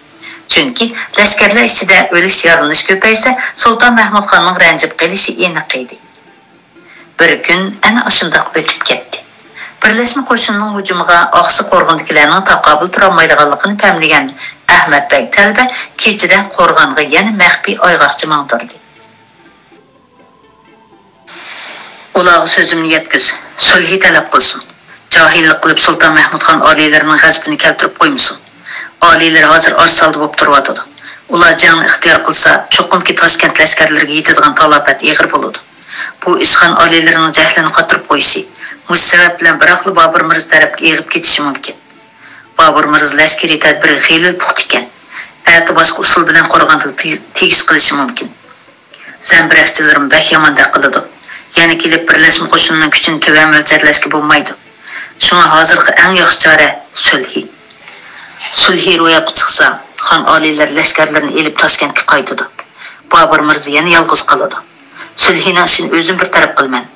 چۈنكى لەشكەرلەر ئىچىدە ئۆلۈش، يارىلىنىش كۆپەيسە، سۇلتان مەھمۇدخاننىڭ رەنجىپ قېلىشى ئېنىق ئىدى. بىر كۈن ئەنە ئاشۇنداق ئۆتۈپ كەتتى. بىرلەشمە قوشۇننىڭ ھۇجۇمىغا ئاقسۇ قورغىنىدىكىلەرنىڭ تاقابىل تۇرالمايدىغانلىقىنى پەملىگەن ئەخمەت بەگ تەلبە كېچىدە قورغانغا يەنە مەخپىي ئايغاقچى ماڭدۇردى. ئۇلارغا سۆزۈمنى يەتكۈز، سۈلھى تەلەپ قىلسۇن. جاھىللىق قىلىپ سۇلتان مەھمۇدخان ئالىيلىرىنىڭ غەزىپىنى كەلتۈرۈپ قويمىسۇن. ئالىيلىرى ھازىر ئارىسالدى بولۇپ تۇرۇۋاتىدۇ. ئۇلار جەڭنى ئىختىيار قىلسا، چوقۇمكى تاشكەنت لەشكەرلىرىگە يېتىدىغان تالاپەت ئېغىر بولىدۇ. بۇ ئىش خان ئالىيلىرىنىڭ جەھلىنى قاتۇرۇپ قويۇشى، مۇشۇ سەۋەب بىلەن بىراقلا بابۇر مىرزا تەرەپكە ئېغىپ كېتىشى مۇمكىن. بابۇر مىرزا لەشكىرىي تەدبىرى خېلى پۇختا ئىكەن. ئەتە باشقا ئۇسۇل بىلەن قورغانغا تېگىش قىلىشى مۇمكىن. زەمبىرەكچىلىرىمۇ بەك ياماندەك قىلىدۇ. يەنە كېلىپ بىرلەشمە قوشۇننىڭ كۈچىنى تۆۋەن مۆلچەرلەشكە بولمايدۇ. شۇڭا ھازىرقى ئەڭ ياخشى چارە سۈلھى. سۈلھى روياپقا چىقسا، خان ئالىيلىرى لەشكەرلىرىنى ئېلىپ تاشكەنتكە قايتىدۇ. بابۇر مىرزا يەنە يالغۇز قالىدۇ. سۈلھىنىڭ ئىشىنى ئۆزۈم بىر تەرەپ قىلىمەن،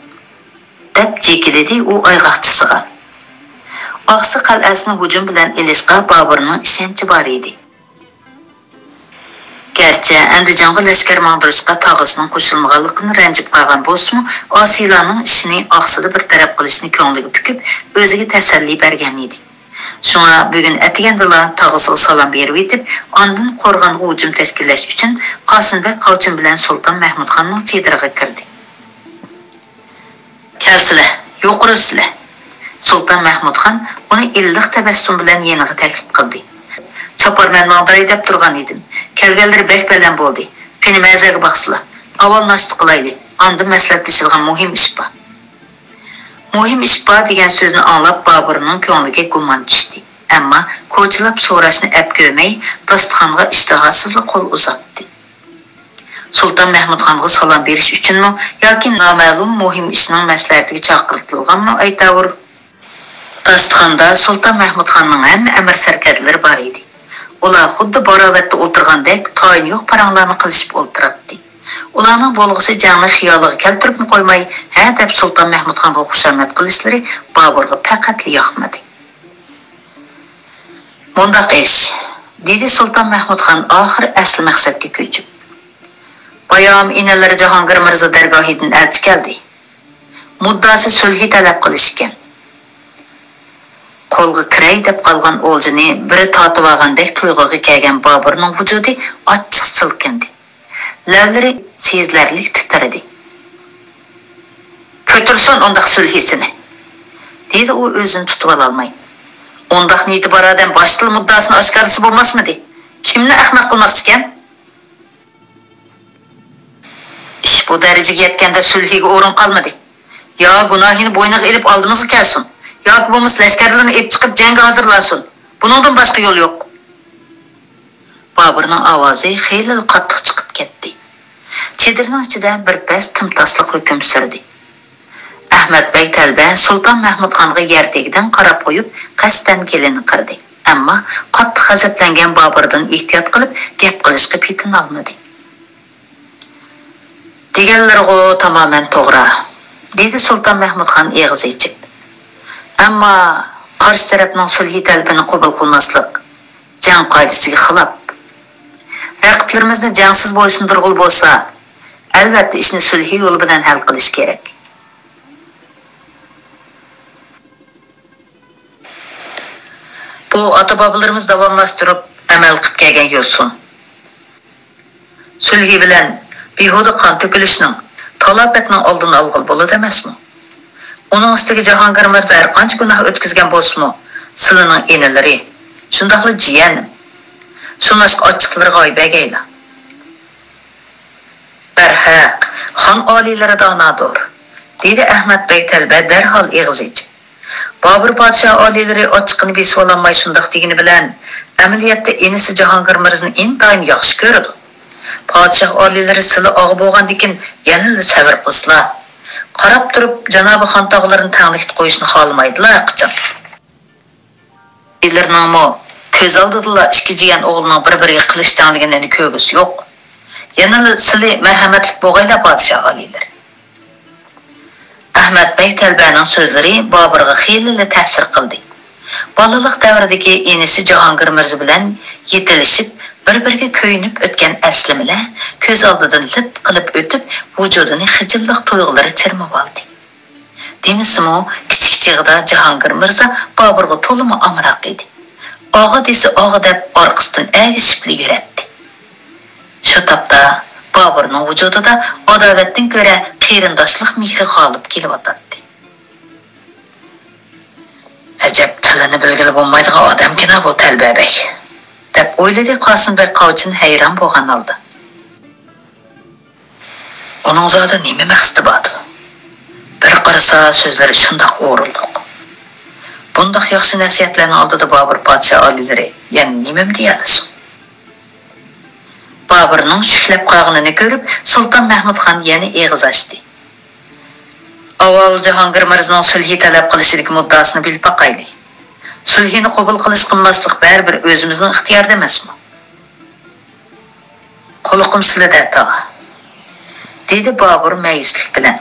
دەپ جېكىلىدى ئۇ ئايغاقچىسىغا. ئاقسۇ قەلئەسىنى ھۇجۇم بىلەن ئېلىشقا بابۇرنىڭ ئىشەنچى بار ئىدى. گەرچە ئەندىجانغا لەشكەر ماڭدۇرۇشقا تاغىسىنىڭ قوشۇلمىغانلىقىدىن رەنجىپ قالغان بولسىمۇ، ئاسىيلارنىڭ ئىشىنى ئاقسىدا بىر تەرەپ قىلىشنى كۆڭلىگە پۈكۈپ، ئۆزىگە تەسەللى بەرگەن ئىدى. شۇڭا بۈگۈن ئەتىگەندىلا تاغىسىغا سالام بېرىۋېتىپ، ئاندىن قورغانغا ھۇجۇم تەشكىللەش ئۈچۈن قاسىمبەگ قاۋچىم بىلەن سۇلتان مەھمۇدخاننىڭ چېدىرىغا كىردى. كەلسىلە، يۇقىرى ئۆتسىلە. سۇلتان مەھمۇدخان ئۇنى ئىللىق تەبەسسۇم بىلەن يېنىغا تەكلىپ قىلدى. چاپارمەن ماڭدۇراي دەپ تۇرغان ئىدىم. كەلگەنلىرى بەك بەلەن بولدى. قېنى مەزەگە باقسىلا. ئاۋۋال ناشتا قىلايلى. ئاندىن مەسلىھەتلىشىدىغان مۇھىم ئىش بار. مۇھىم ئىش بار دېگەن سۆزنى ئاڭلاپ بابۇرنىڭ كۆڭلىگە گۇمان چۈشتى. ئەمما كوچىلاپ سوراشنى ئەپ كۆرمەي، داستىخانغا ئىشتىھاسىزلا قول ئۇزاتتى. سۇلتان مەھمۇدخانغا سالام بېرىش ئۈچۈنمۇ ياكى نامەلۇم مۇھىم ئىشنىڭ مەسلىھەتىگە چاقىرتىلغانمۇ ئەيتەۋۇر. داستىخاندا سۇلتان مەھمۇدخاننىڭ ھەممە ئەمىر سەركەردىلىرى بار ئىدى. ئۇلار خۇددى باراۋەتتە ئولتۇرغاندەك تايىنى يوق پاراڭلارنى قىلىشىپ ئولتۇراتتى. ئۇلارنىڭ بولغۇسى جەڭنى خىيالىغا كەلتۈرۈپمۇ قويماي، ھە دەپ سۇلتان مەھمۇدخانغا خۇشامەت قىلىشلىرى بابۇرغا پەقەتلا ياقمىدى. مۇنداق ئىش، دېدى سۇلتان مەھمۇدخان ئاخىر ئەسلى مەقسەتكە كۆچۈپ. بايام ئىنىلىرى جاھانگىر مىرزا دەرگاھىدىن ئەلچى كەلدى. مۇددىئاسى سۈلھى تەلەپ قىلىش ئىكەن. قولغا كىرەي دەپ قالغان ئولجىنى بىرى تارتىۋالغاندەك تۇيغۇغا كەلگەن بابۇرنىڭ ۋۇجۇدى ئاچچىق سىلكىندى. لەۋلىرى سېزىلەرلىك تىترىدى. كۆتۈرسۇن ئۇنداق سۈلھىسىنى، دېدى ئۇ ئۆزىنى تۇتۇۋالالماي. ئۇنداق نىيىتى بار ئادەم باشتىلا مۇددىئاسىنى ئاشكارىلىسا بولماسمىدى؟ كىمنى ئەخمەق قىلماقچىكەن؟ ئىش بۇ دەرىجىگە يەتكەندە سۈلھىگە ئورۇن قالمىدى. يا گۇناھىنى بوينىغا ئېلىپ ئالدىمىزغا كەلسۇن، ياكى بولمىسا لەشكەرلىرىنى ئېلىپ چىقىپ جەڭگە ھازىرلانسۇن. بۇنىڭدىن باشقا يول يوق. بابۇرنىڭ ئاۋازى خېلىلا قاتتىق چىقىپ كەتتى. چېدىرنىڭ ئىچىدە بىر پەس تىمتاسلىق ھۆكۈم سۈردى. ئەخمەت بەگ تەلبە سۇلتان مەھمۇدخانغا يەر تېگىدىن قاراپ قويۇپ، قەستەن گېلىنى قىردى. ئەمما قاتتىق غەزەپلەنگەن بابۇردىن ئېھتىيات قىلىپ گەپ قىلىشقا پېتىنالمىدى. دېگەنلىرىغۇ تامامەن توغرا، دېدى سۇلتان مەھمۇدخان ئېغىز ئېچىپ. ئەمما قارشى تەرەپنىڭ سۈلھى تەلىپىنى قوبۇل قىلماسلىق جەڭ قائىدىسىگە خىلاپ. رەقىبلىرىمىزنى جەڭسىز بويسۇندۇرغىلى بولسا، ئەلۋەتتە ئىشنى سۈلھى يولى بىلەن ھەل قىلىش كېرەك. بۇ ئاتا-بابىلىرىمىز داۋاملاشتۇرۇپ ئەمەل قىلىپ كەلگەن يوسۇن. سۈلھى بىلەن بىھۇدە قان تۆكۈلۈشنىڭ، تالاپەتنىڭ ئالدىنى ئالغىلى بولىدۇ ئەمەسمۇ؟ ئۇنىڭ ئۈستىگە جاھانگىر مىرزا ھەر قانچە گۇناھ ئۆتكۈزگەن بولسىمۇ، سىلىنىڭ ئىنىلىرى، شۇنداقلا جىيەنىم. شۇڭلاشقا ئاچچىقلىرىغا ھاي بەرگەيلا. بەرھەق، خان ئالىيلىرى دانادۇر، دېدى ئەخمەت بەگ تەلبە دەرھال ئېغىز ئېچىپ. بابۇر پادىشاھ ئالىيلىرى ئاچچىقىنى بېسىۋالالماي شۇنداق دېگىنى بىلەن، ئەمەلىيەتتە ئىنىسى جاھانگىر مىرزىنى ئىنتايىن ياخشى كۆرىدۇ. پادىشاھ ئالىيلىرى سىلى ئاغا بولغاندىكىن يەنىلا سەۋر قىلسىلا. قاراپ تۇرۇپ جانابى خان تاغىلىرىنى تەڭلىكتە قويۇشنى خالىمايدىلا ھەرقاچان. ئالىيلىرىنىڭمۇ كۆز ئالدىدىلا ئىككى جىيەن ئوغلىنىڭ بىر-بىرىگە قىلىچ تەڭلىگىنىنى كۆرگۈسى يوق. يەنىلا سىلى مەرھەمەتلىك بولغايلا پادىشاھ ئالىيلىرى. ئەخمەت بەگ تەلبەنىڭ سۆزلىرى بابۇرغا خېلىلا تەسىر قىلدى. بالىلىق دەۋرىدىكى ئىنىسى جاھانگىر مىرزا بىلەن يېتىلىشىپ، بىر-بىرىگە كۆيۈنۈپ ئۆتكەن ئەسلىمىلەر كۆز ئالدىدىن لىپ قىلىپ ئۆتۈپ، ۋۇجۇدىنى خىجىللىق تۇيغۇلىرى چىرمىۋالدى. دېمىسىمۇ، كىچىك چېغىدا جاھانگىر مىرزا بابۇرغا تولىمۇ ئامراق ئىدى. ئاغا دېسە ئاغا دەپ ئارقىسىدىن ئەگىشىپلا يۈرەتتى. شۇ تاپتا بابۇرنىڭ ۋۇجۇدىدا ئاداۋەتتىن كۆرە قېرىنداشلىق مېھرى غالىب كېلىۋاتاتتى. «ئەجەب تىلىنى بىلگىلى بولمايدىغان ئادەمكىنا بۇ تەلبە بەگ» دەپ ئويلىدى قاسىم بەگ قاۋچىن ھەيران بولغان ھالدا. ئۇنىڭ زادى نېمە مەقسىتى باردۇ؟ بىر قارىسا سۆزلىرى شۇنداق ئورۇنلۇق. بۇنداق ياخشى نەسىھەتلەرنىڭ ئالدىدا بابۇر پادىشاھ ئالىيلىرى يەنە نېمىمۇ دېيەلىسۇن؟ بابۇرنىڭ شۈكلەپ قالغىنىنى كۆرۈپ سۇلتان مەھمۇد خان يەنە ئېغىز ئاچتى. ئاۋۋال جاھانگىر مىرزىنىڭ سۈلھى تەلەپ قىلىشىدىكى مۇددىئاسىنى بىلىپ باقايلى. سۈلھىنى قوبۇل قىلىش قىلماسلىق بەرىبىر ئۆزىمىزنىڭ ئىختىيارىدا ئەمەسمۇ؟ قۇلىقىم سىلىدە، تاغا، دېدى بابۇر مەيۈسلۈك بىلەن.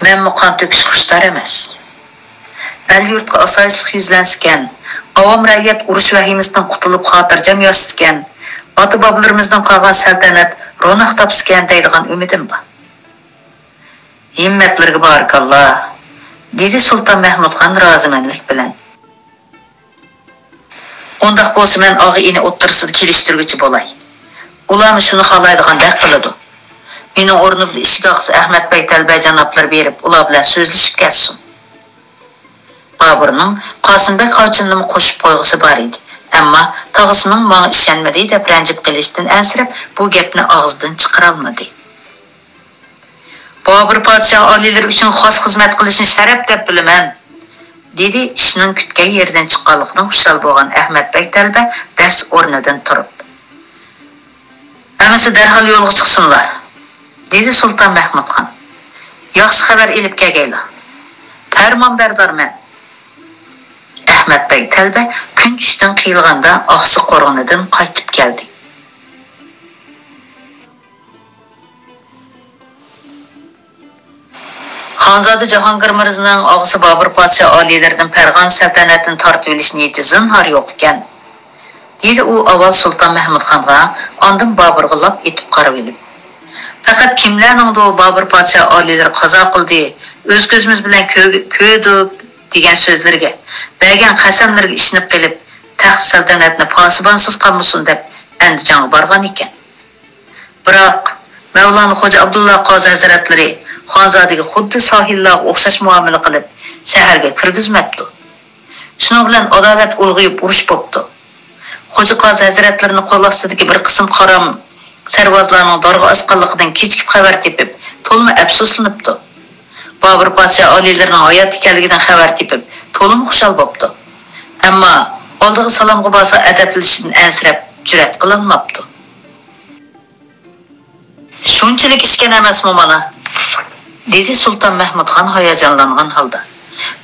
مەنمۇ قان تۆكۈشكە خۇشتار ئەمەس. ئەل-يۇرتقا ئاسايىشلىق يۈزلەنسىكەن، ئاۋام رەئىيەت ئۇرۇش ۋەھىمىسىدىن قۇتۇلۇپ خاتىرجەم ياشىسىكەن، ئاتا-بابىلىرىمىزدىن قالغان سەلتەنەت روناق تاپسىكەن دەيدىغان ئۈمىدىم بار. ھىممەتلىرىگە بارىكاللا، دېدى سۇلتان مەھمۇد خان رازىمەنلىك بىلەن. ئۇنداق بولسا مەن ئاغا-ئىنى ئوتتۇرىسىدا كېلىشتۈرگۈچى بولاي. ئۇلارمۇ شۇنى خالايدىغاندەك قىلىدۇ. مېنىڭ ئورنۇمدا ئىشىك ئاغىسى ئەخمەت بەگ تەلبە جانابلىرى بېرىپ ئۇلار بىلەن سۆزلىشىپ كەلسۇن. بابۇرنىڭ قاسىم بەگ قاۋچىنىنىمۇ قوشۇپ قويغۇسى بار ئىدى. ئەمما تاغىسىنىڭ ماڭا ئىشەنمىدى دەپ رەنجىپ قېلىشتىن ئەنسىرەپ بۇ گەپنى ئاغزىدىن چىقىرالمىدى. بابۇر پادىشاھ ئالىيلىرى ئۈچۈن خاس خىزمەت قىلىشنى شەرەپ دەپ بىلىمەن، دېدى ئىشنىڭ كۈتكەن يېرىدىن چىققانلىقىدىن خۇشال بولغان ئەخمەت بەگ تەلبە دەس ئورنىدىن تۇرۇپ. ئەمىسە دەرھال يولغا چىقسۇنلار، دېدى سۇلتان مەھمۇد خان. ياخشى خەۋەر ئېلىپ كەلگەيلا. پەرمانبەردارمەن. ئەخمەت بەگ تەلبە كۈن چۈشتىن قىيىلغاندا ئاقسۇ قورغىنىدىن قايتىپ كەلدى. خانزادە جاھانگىر مىرزىنىڭ ئاغىسى بابۇر پادىشاھ ئالىيلىرىدىن پەرغانە سەلتەنەتىنى تارتىۋېلىش نىيىتى زىنھار يوق ئىكەن، دېدى ئۇ ئاۋۋال سۇلتان مەھمۇد خانغا، ئاندىن بابۇرغا لاپ ئېتىپ قارىۋېلىپ. پەقەت كىملەرنىڭدۇ بابۇر پادىشاھ ئالىيلىرى قازا قىلدى، ئۆز كۆزىمىز بىلەن كۆ-، كۆردۇق دېگەن سۆزلىرىگە، بەرگەن قەسەملىرىگە ئىشىنىپ قېلىپ، تەخت سەلتەنەتنى پاسىبانسىز قالمىسۇن دەپ ئەندىجانغا بارغان ئىكەن. بىراق، مەۋلانا خوجا ئابدۇللا قازى ھەزرەتلىرى خانزادىگە خۇددى ساھىللارغا ئوخشاش مۇئامىلە قىلىپ، شەھەرگە كىرگۈزمەپتۇ. شۇنىڭ بىلەن ئاداۋەت ئۇلغىيىپ ئۇرۇش بوپتۇ. خوجا قازى ھەزرەتلىرىنى قول ئاستىدىكى بىر قىسىم قارام سەرۋازلارنىڭ دارغا ئاسقانلىقىدىن كېچىكىپ خەۋەر تېپىپ، تولىمۇ ئەپسۇسلىنىپتۇ. بابۇر پادىشاھ ئالىيلىرىنىڭ ھايات ئىكەنلىكىدىن خەۋەر تېپىپ، تولىمۇ خۇشال بوپتۇ. ئەمما ئالدىغا سالامغا بارسا ئەدەپلىشىشتىن ئەنسىرەپ، جۈرئەت قىلالماپتۇ. شۇنچىلىك ئىشكەن ئەمەسمۇ مانا؟ دېدى سۇلتان مەھمۇدخان ھاياجانلانغان ھالدا.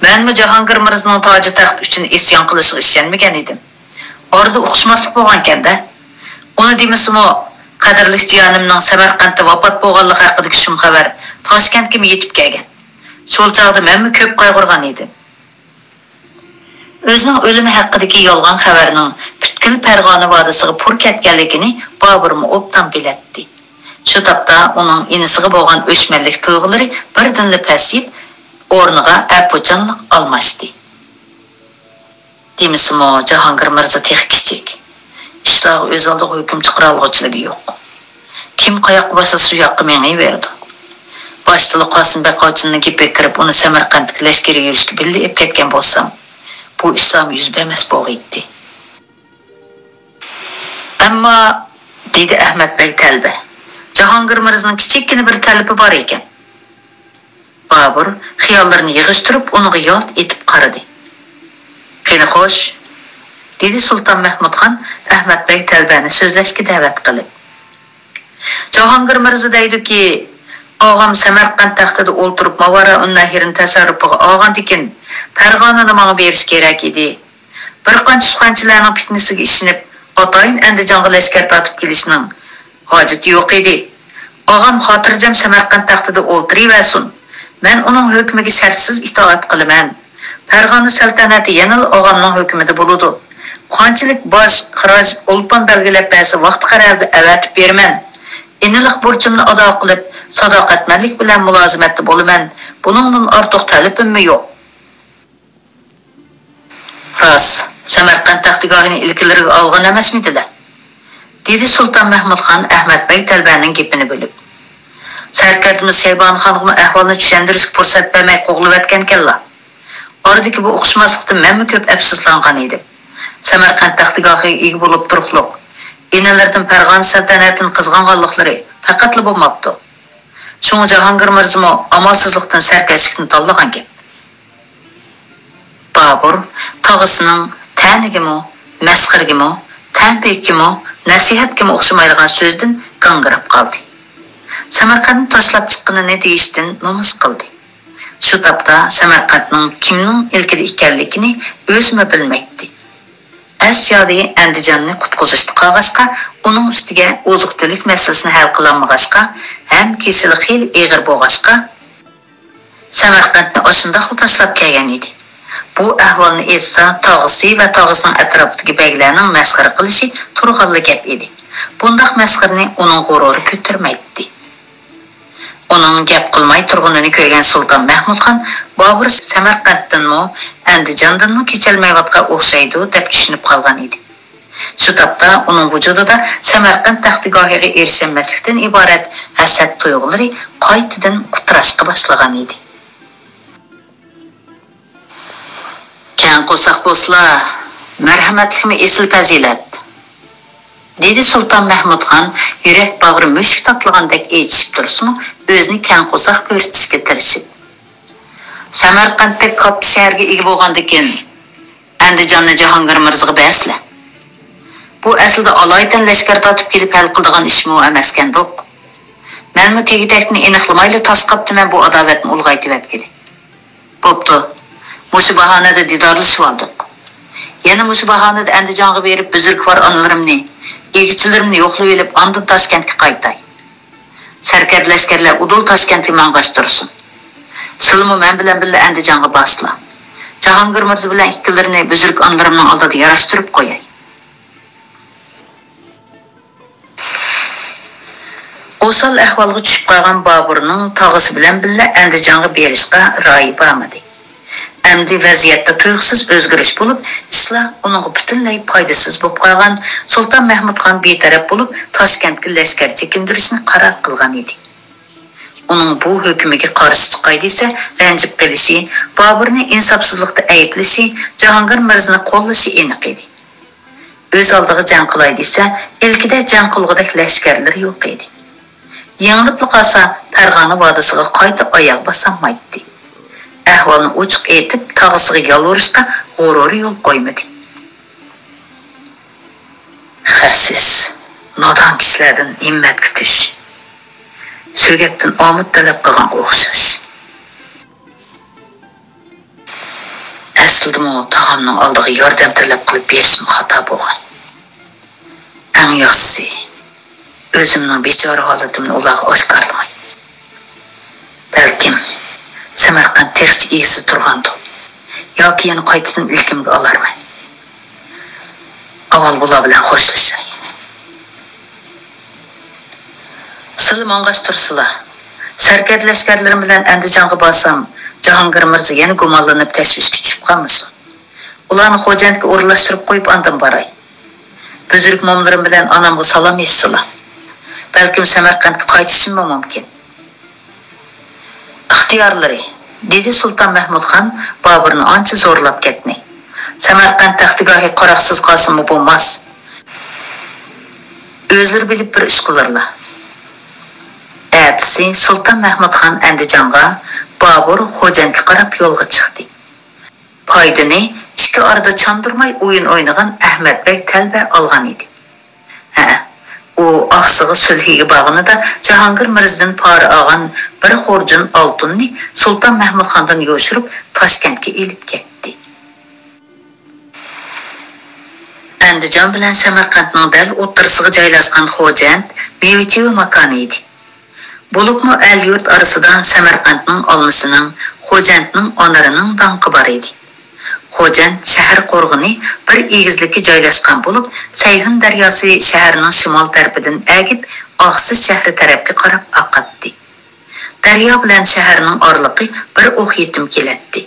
مەنمۇ جاھانگىر مىرزىنىڭ تاجى تەخت ئۈچۈن ئىسيان قىلىشىغا ئىشەنمىگەن ئىدىم. ئارىدا ئۇقۇشماسلىق بولغانكەن-دە. ئۇنى دېمىسىمۇ، قەدىرلىك جىيەنىمنىڭ سەمەرقەنتتە ۋاپات بولغانلىقى ھەققىدىكى شۇم خەۋەر تاشكەنتكىمۇ يېتىپ كەلگەن. شول چاغدا مەنمۇ كۆپ قايغۇرغان ئىدىم. ئۆزىنىڭ ئۆلۈمى ھەققىدىكى يالغان خەۋەرنىڭ پۈتكۈل پەرغانە ۋادىسىغا پۇر كەتكەنلىكىنى بابۇرمۇ ئوبدان بىلەتتى. شۇ تاپتا ئۇنىڭ ئىنىسىغا بولغان ئۆچمەنلىك تۇيغۇلىرى بىردىنلا پەسىيىپ، ئورنىغا ئەپۇچانلىق ئالماشتى. دېمىسىمۇ، جاھانگىر مىرزا تېخى كىچىك. ئىشلارغا ئۆز ئالدىغا ھۆكۈم چىقىرالغۇچىلىكى يوق. كىم قاياققا باشلىسا، شۇ ياققا مېڭىۋېرىدۇ. باشتىلا قاسىم بەگ قاۋچىننىڭ گېپىگە كىرىپ، ئۇنى سەمەرقەنتتىكى لەشكىرىي يۈرۈشكە بىللە ئېلىپ كەتكەن بولسام، بۇ ئىشلارمۇ يۈز بەرمەس بولغىيتتى. ئەمما، دېدى ئەخمەت بەگ تەلبە، جاھانگىر مىرزىنىڭ كىچىككىنە بىر تەلىپى بار ئىكەن. بابۇر خىياللىرىنى يىغىشتۇرۇپ، ئۇنىڭغا يالت ئېتىپ قارىدى. قېنى خوش، دېدى سۇلتان مەھمۇدخان ئەخمەت بەگ تەلبەنى سۆزلەشكە دەۋەت قىلىپ. جاھانگىر مىرزا دەيدۇكى، ئاغام سەمەرقەنت تەختىدە ئولتۇرۇپ، ماۋارائۇن نەھرىنى تەسەررۇپىغا ئالغاندىكىن، پەرغانىنى ماڭا بېرىش كېرەك ئىدى. بىر قانچە سۇخەنچىلەرنىڭ پىتنىسىگە ئىشىنىپ، ئاتايىن ئەندىجانغا لەشكەر تارتىپ كېلىشنىڭ ھاجىتى يوق ئىدى. ئاغام خاتىرجەم سەمەرقەنت تەختىدە ئولتۇرۇۋەرسۇن. مەن ئۇنىڭ ھۆكمىگە شەرتسىز ئىتائەت قىلىمەن. پەرغانە سەلتەنەتى يەنىلا ئاغامنىڭ ھۆكمىدە بولىدۇ. قانچىلىك باج، خىراج، ئولپان بەلگىلەپ بەرسە، ۋاقتى قەرەلدە ئەۋەتىپ بېرىمەن. ئىنىلىق بۇرچۇمنى ئادا قىلىپ، ساداقەتمەنلىك بىلەن مۇلازىمەتتە بولىمەن. بۇنىڭدىن ئارتۇق تەلىپىممۇ يوق. راست، سەمەرقەنت تەختىگاھىنى ئىلكىلىرىگە ئالغان ئەمەسمىدىلە؟ دېدى سۇلتان مەھمۇدخان ئەخمەت بەگ تەلبەنىڭ گېپىنى بۆلۈپ. سەركەردىمىز شەيبانىخانغىمۇ ئەھۋالنى چۈشەندۈرۈشكە پۇرسەت بەرمەي قوغلىۋەتكەنكەنلا. ئارىدىكى بۇ ئۇقۇشماسلىقتىن مەنمۇ كۆپ ئەپسۇسلانغان ئىدىم. سەمەرقەنت تەختىگاھىغا ئىگە بولۇپ تۇرۇقلۇق، ئىنىلىرىدىن پەرغانە سەلتەنەتىنى قىزغانغانلىقلىرى پەقەتلا بولماپتۇ. شۇڭا جاھانگىر مىرزىمۇ ئامالسىزلىقتىن سەركەشلىكنى تاللىغان گەپ. بابۇر تاغىسىنىڭ تەنىگىمۇ، مەسخىرىگىمۇ، تەنبىھكىمۇ، نەسىھەتكىمۇ ئوخشىمايدىغان سۆزىدىن گاڭگىراپ قالدى. سەمەرقەنتنى تاشلاپ چىققىنىنى دېيىشتىن نومۇس قىلدى. شۇ تاپتا سەمەرقەنتنىڭ كىمنىڭ ئىلكىدە ئىكەنلىكىنى ئۆزىمۇ بىلمەيتتى. ئەس-يادى ئەندىجاننى قۇتقۇزۇشتا قالغاچقا، ئۇنىڭ ئۈستىگە ئوزۇق-تۈلۈك مەسىلىسىنى ھەل قىلالمىغاچقا، ھەم كېسىلى خېلى ئېغىر بولغاچقا، سەمەرقەنتنى ئاشۇنداقلا تاشلاپ كەلگەن ئىدى. بۇ ئەھۋالنى ئېيتسا، تاغىسى ۋە تاغىسىنىڭ ئەتراپىدىكى بەگلەرنىڭ مەسخىرە قىلىشى تۇرغانلا گەپ ئىدى. بۇنداق مەسخىرىنى ئۇنىڭ غۇرۇرى كۆتۈرمەيتتى. ئۇنىڭ گەپ قىلماي تۇرغىنىنى كۆرگەن سۇلتان مەھمۇدخان، بابۇر سەمەرقەنتتىنمۇ، ئەندىجاندىنمۇ كېچەلمەيۋاتقان ئوخشايدۇ، دەپ چۈشىنىپ قالغان ئىدى. شۇ تاپتا ئۇنىڭ ۋۇجۇدىدا سەمەرقەنت تەختىگاھىغا ئېرىشەلمەسلىكتىن ئىبارەت ھەسەت تۇيغۇلىرى قايتىدىن قۇتراشقا باشلىغان ئىدى. «كەڭ قورساق بولسىلا، مەرھەمەتلىكمۇ ئېسىل پەزىلەت»، دېدى سۇلتان مەھمۇدخان يۈرەك باغرى مۈشۈك تاتىلىغاندەك ئېچىشىپ تۇرسىمۇ، ئۆزىنى كەڭ قورساق كۆرسىتىشكە تىرىشىپ. سەمەرقەنتتەك كاتتا شەھەرگە ئىگە بولغاندىكىن، ئەندىجاننى جاھانگىر مىرزىغا بەرسىلە. بۇ ئەسلىدە ئالايىتەن لەشكەر تارتىپ كېلىپ ھەل قىلىدىغان ئىشمۇ ئەمەسكەندۇق. مەنمۇ تېگى-تەكتىنى ئېنىقلىمايلا تاسقاپتىمەن بۇ ئاداۋەتنى ئۇلغايتىۋەتكىلى. بوپتۇ، مۇشۇ باھانىدە دىدارلىشىۋالدۇق. يەنە مۇشۇ باھانىدە ئەندىجانغا بېرىپ، بۈزرۈكۋار ئانىلىرىمنى، ئىگىچىلىرىمنى يوقلىۋېلىپ، ئاندىن تاشكەنتكە قايتاي. سەركەردە لەشكەرلەر ئۇدۇل تاشكەنتكە ماڭغاچ تۇرسۇن. سىلىمۇ مەن بىلەن بىللە ئەندىجانغا بارسىلا. جاھانگىر مىرزا بىلەن ئىككىلىرىنى بۈزرۈك ئانىلىرىمنىڭ ئالدىدا ياراشتۇرۇپ قوياي. ئوسال ئەھۋالغا چۈشۈپ قالغان بابۇرنىڭ تاغىسى بىلەن بىللە ئەندىجانغا بېرىشقا رايى بارمىدى. ئەمدى ۋەزىيەتتە تۇيۇقسىز ئۆزگىرىش بولۇپ، ئىشلار ئۇنىڭغا پۈتۈنلەي پايدىسىز بولۇپ قالغان سۇلتان مەھمۇدخان بىتەرەپ بولۇپ، تاشكەنتكە لەشكەر چېكىندۈرۈشنى قارار قىلغان ئىدى. ئۇنىڭ بۇ ھۆكمىگە قارشى چىقاي دېسە، رەنجىپ قېلىشى، بابۇرنى ئىنساپسىزلىقتا ئەيىبلىشى، جاھانگىر مىرزىنى قوللىشى ئېنىق ئىدى. ئۆز ئالدىغا جەڭ قىلاي دېسە، ئىلكىدە جەڭ قىلغۇدەك لەشكەرلىرى يوق ئىدى. يېڭىلىپلا قالسا، پەرغانە ۋادىسىغا قايتا ئاياغ باسالمايتتى. ئەھۋالنى ئوچۇق ئېيتىپ، تاغىسىغا يالۋۇرۇشقا غۇرۇرى يول قويمىدى. خەسىس، نادان كىشىلەردىن ھىممەت كۈتۈش، سۆگەتتىن ئامۇت تەلەپ قىلغانغا ئوخشاش. ئەسلىدىمۇ تاغامنىڭ ئالدىغا ياردەم تەلەپ قىلىپ بېرىشىم خاتا بولغان. ئەڭ ياخشىسى، ئۆزۈمنىڭ بىچارە ھالىتىمنى ئۇلارغا ئاشكارىلىماي. بەلكىم، سەمەرقەنت تېخىچە ئىگىسىز تۇرغاندۇ؟ ياكى يەنە قايتىدىن ئىلكىمگە ئالارمەن. ئاۋۋال بۇلار بىلەن خوشلىشاي. سىلى ماڭغاچ تۇرسىلا. سەركەردە لەشكەرلىرىم بىلەن ئەندىجانغا بارسام، جاھانگىر مىرزا يەنە گۇمانلىنىپ تەشۋىشكە چۈشۈپ قالمىسۇن. ئۇلارنى خوجەنتكە ئورۇنلاشتۇرۇپ قويۇپ ئاندىن باراي. بۈزرۈك موملىرىم بىلەن ئانامغا سالام ئېيتسىلا. بەلكىم سەمەرقەنتكە قايتىشىممۇ مۇمكىن. ئىختىيارلىرى، دېدى سۇلتان مەھمۇدخان بابۇرنى ئانچە زورلاپ كەتمەي. سەمەرقەنت تەختىگاھى قاراقسىز قالسىمۇ بولماس. ئۆزلىرى بىلىپ بىر ئىش قىلارلا. ئەتىسى سۇلتان مەھمۇد خان ئەندىجانغا، بابۇر خوجەنتكە قاراپ يولغا چىقتى. پايدىنى ئىككى ئارىدا چاندۇرماي ئويۇن ئوينىغان ئەخمەت بەگ تەلۋە ئالغان ئىدى. ھە، ئۇ ئاقسۇغا سۈلھىگە بارغىنىدا جاھانگىر مىرزىدىن پارا ئالغان بىر خۇرجۇن ئالتۇننى سۇلتان مەھمۇد خاندىن يوشۇرۇپ تاشكەنتكە ئېلىپ كەتتى. ئەندىجان بىلەن سەمەرقەنتنىڭ دەل ئوتتۇرىسىغا جايلاشقان خوجەنت مېۋە-چېۋە ماكانى ئىدى. بولۇپمۇ ئەل-يۇرت ئارىسىدا سەمەرقەنتنىڭ ئالمىسىنىڭ، خوجەنتنىڭ ئانىرىنىڭ داڭقى بار ئىدى. خوجەنت شەھەر قورغىنى بىر ئېگىزلىككە جايلاشقان بولۇپ، سەيھۇن دەرياسى شەھەرنىڭ شىمال تەرىپىدىن ئەگىپ، ئاخسىز شەھىرى تەرەپكە قاراپ ئاقاتتى. دەريا بىلەن شەھەرنىڭ ئارىلىقى بىر ئوق يېتىم كېلەتتى.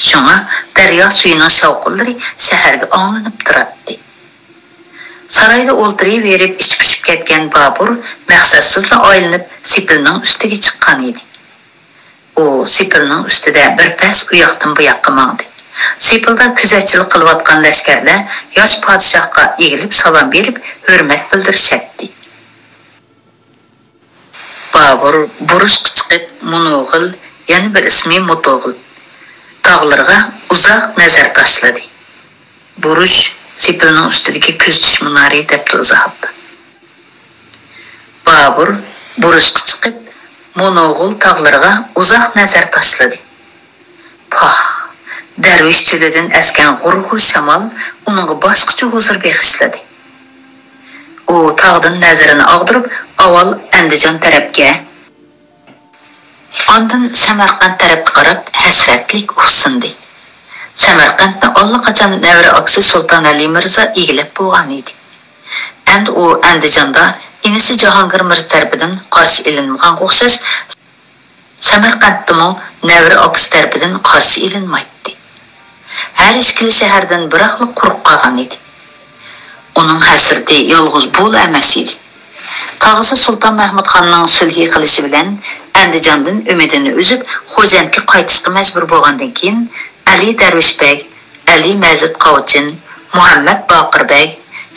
شۇڭا دەريا سۈيىنىڭ شاۋقۇنلىرى شەھەرگە ئاڭلىنىپ تۇراتتى. سارايدا ئولتۇرۇۋېرىپ ئىچى پۇشۇپ كەتكەن بابۇر مەقسەتسىزلا ئايلىنىپ سېپىلنىڭ ئۈستىگە چىققان ئىدى. ئۇ سېپىلنىڭ ئۈستىدە بىر پەس ئۇياقتىن بۇياققا ماڭدى. سېپىلدا كۆزەتچىلىك قىلىۋاتقان لەشكەرلەر ياش پادىشاھقا ئېگىلىپ سالام بېرىپ ھۆرمەت بىلدۈرۈشەتتى. بابۇر بۇرۇشقا چىقىپ، مونوغۇل، يەنە بىر ئىسمى موتوغۇل، تاغلىرىغا ئۇزاق نەزەر تاشلىدى. بۇرۇش سېپىلنىڭ ئۈستىدىكى كۆزىتىش مۇنارى، دەپتۇ ئىزاھاتتا. بابۇر بۇرۇشقا چىقىپ، مونوغۇل تاغلىرىغا ئۇزاق نەزەر تاشلىدى. پاھ! دەرۋىش چۆلىدىن ئەسكەن غۇر-غۇر شامال ئۇنىڭغا باشقىچە ھۇزۇر بېغىشلىدى. ئۇ تاغدىن نەزىرىنى ئاغدۇرۇپ، ئاۋۋال ئەندىجان تەرەپكە، ئاندىن سەمەرقەنت تەرەپكە قاراپ ھەسرەتلىك ئۇھسىندى. سەمەرقەنتنى ئاللىقاچان نەۋرە ئاكىسى سۇلتان ئەلى مىرزا ئىگىلەپ بولغان ئىدى. ئەمدى ئۇ ئەندىجاندا ئىنىسى جاھانگىر مىرزا تەرىپىدىن قارشى ئېلىنمىغانغا ئوخشاش، سەمەرقەنتتىمۇ نەۋرە ئاكىسى تەرىپىدىن قارشى ئېلىنمايتتى. ھەر ئىككىلا شەھەردىن بىراقلا قۇرۇق قالغان ئىدى. ئۇنىڭ ھەسرىتى يالغۇز بۇلا ئەمەس ئىدى. تاغىسى سۇلتان مەھمۇد خاننىڭ سۈلھى قىلىشى بىلەن ئەندىجاندىن ئۈمىدىنى ئۈزۈپ، خوجەنتكە قايتىشقا مەجبۇر بولغاندىن كېيىن، ئەلى دەرۋىش بەگ، ئەلى مەزىت قاۋچىن، مۇھەممەد باقىر بەگ،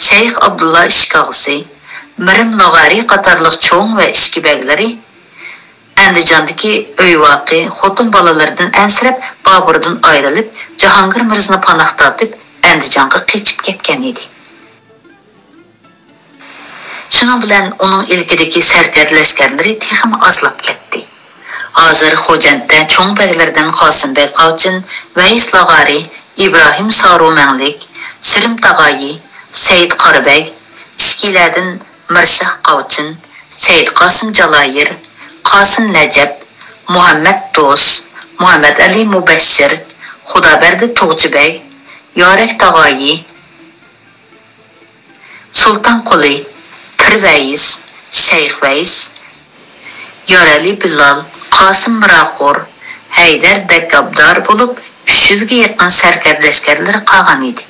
شەيخ ئابدۇللا ئىشىك ئاغىسى، مىرىم لاغارى قاتارلىق چوڭ ۋە ئىچكى بەگلىرى، ئەندىجاندىكى ئۆي-ۋاقى، خوتۇن-بالىلىرىدىن ئەنسىرەپ، بابۇردىن ئايرىلىپ، جاھانگىر مىرزىنى پاناھ تارتىپ، ئەندىجانغا قېچىپ كەتكەن ئىدى. شۇنىڭ بىلەن ئۇنىڭ ئىلكىدىكى سەركەردە لەشكەرلىرى تېخىمۇ ئازلاپ كەتتى. ھازىر خوجەنتتە چوڭ بەگلىرىدىن قاسىم بەگ قاۋچىن، ۋەيس لاغارى، ئىبراھىم سارۇ مەڭلىك، سىرىم تاغايى، سەئىد قارا بەگ، ئىچكىلەردىن مىرشاھ قاۋچىن، سەئىد قاسىم جالايىر، قاسىم نەجەپ، مۇھەممەد دوست، مۇھەممەد ئەلى مۇبەششىر، خۇدابەردى تۇغچى بەگ، يارەك تاغايى، سۇلتان قۇلى، پىر ۋەيس، شەيخ ۋەيس، يارەلى بىلال، قاسىم مىراخور، ھەيدەر دەككابدار بولۇپ، ئۈچ يۈزگە يېقىن سەركەردە لەشكەرلىرى قالغان ئىدى.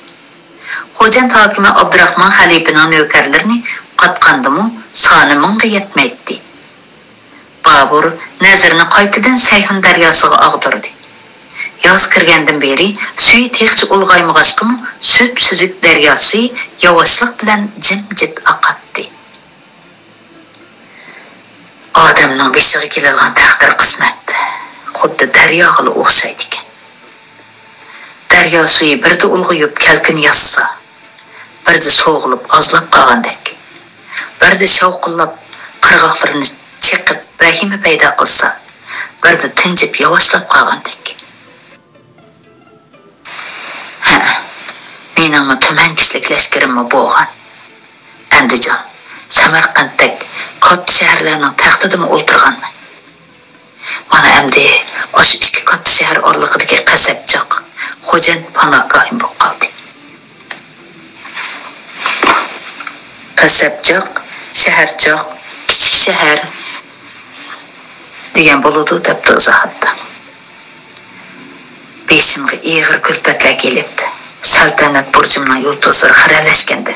خوجەنت ھاكىمى ئابدۇراخمان خەلىپىنىڭ نۆكەرلىرىنى قاتقاندىمۇ سانى مىڭغا يەتمەيتتى. بابۇر نەزىرىنى قايتىدىن سەيھۇن دەرياسىغا ئاغدۇردى. ياز كىرگەندىن بېرى سۈيى تېخىچە ئۇلغايمىغاچقىمۇ، سۈپسۈزۈك دەريا سۈيى ياۋاشلىق بىلەن جىمجىت ئاقاتتى. ئادەمنىڭ بېشىغا كېلىدىغان تەقدىر-قىسمەت خۇددى دەرياغىلا ئوخشايدىكەن. دەريا سۈيى بىردە ئۇلغىيىپ كەلكۈن ياسىسا، بىردە سوغۇلۇپ ئازلاپ قالغاندەك، بىردە شاۋقۇنلاپ قىرغاقلىرىنى چېقىپ ۋەھىمە پەيدا قىلسا، بىردە تىنجىپ ياۋاشلاپ قالغاندەك. ھە، مېنىڭمۇ تۈمەن كىشىلىك لەشكىرىممۇ بولغان. ئەندىجان، سەمەرقەنتتەك كاتتا شەھەرلەرنىڭ تەختىدىمۇ ئولتۇرغانمەن. مانا ئەمدى ئاشۇ ئىككى كاتتا شەھەر ئارىلىقىدىكى قەسەبچاق، خوجەنت پاناھگاھىم بولۇپ قالدى. قەسەبچاق، شەھەرچاق، كىچىك شەھەر دېگەن بولىدۇ، دەپتۇ ئىزاھاتتا. بېشىمغا ئېغىر كۈلپەتلەر كېلىپ، سەلتەنەت بۇرجۇمنىڭ يۇلتۇزلىرى خىرەلەشكەندە،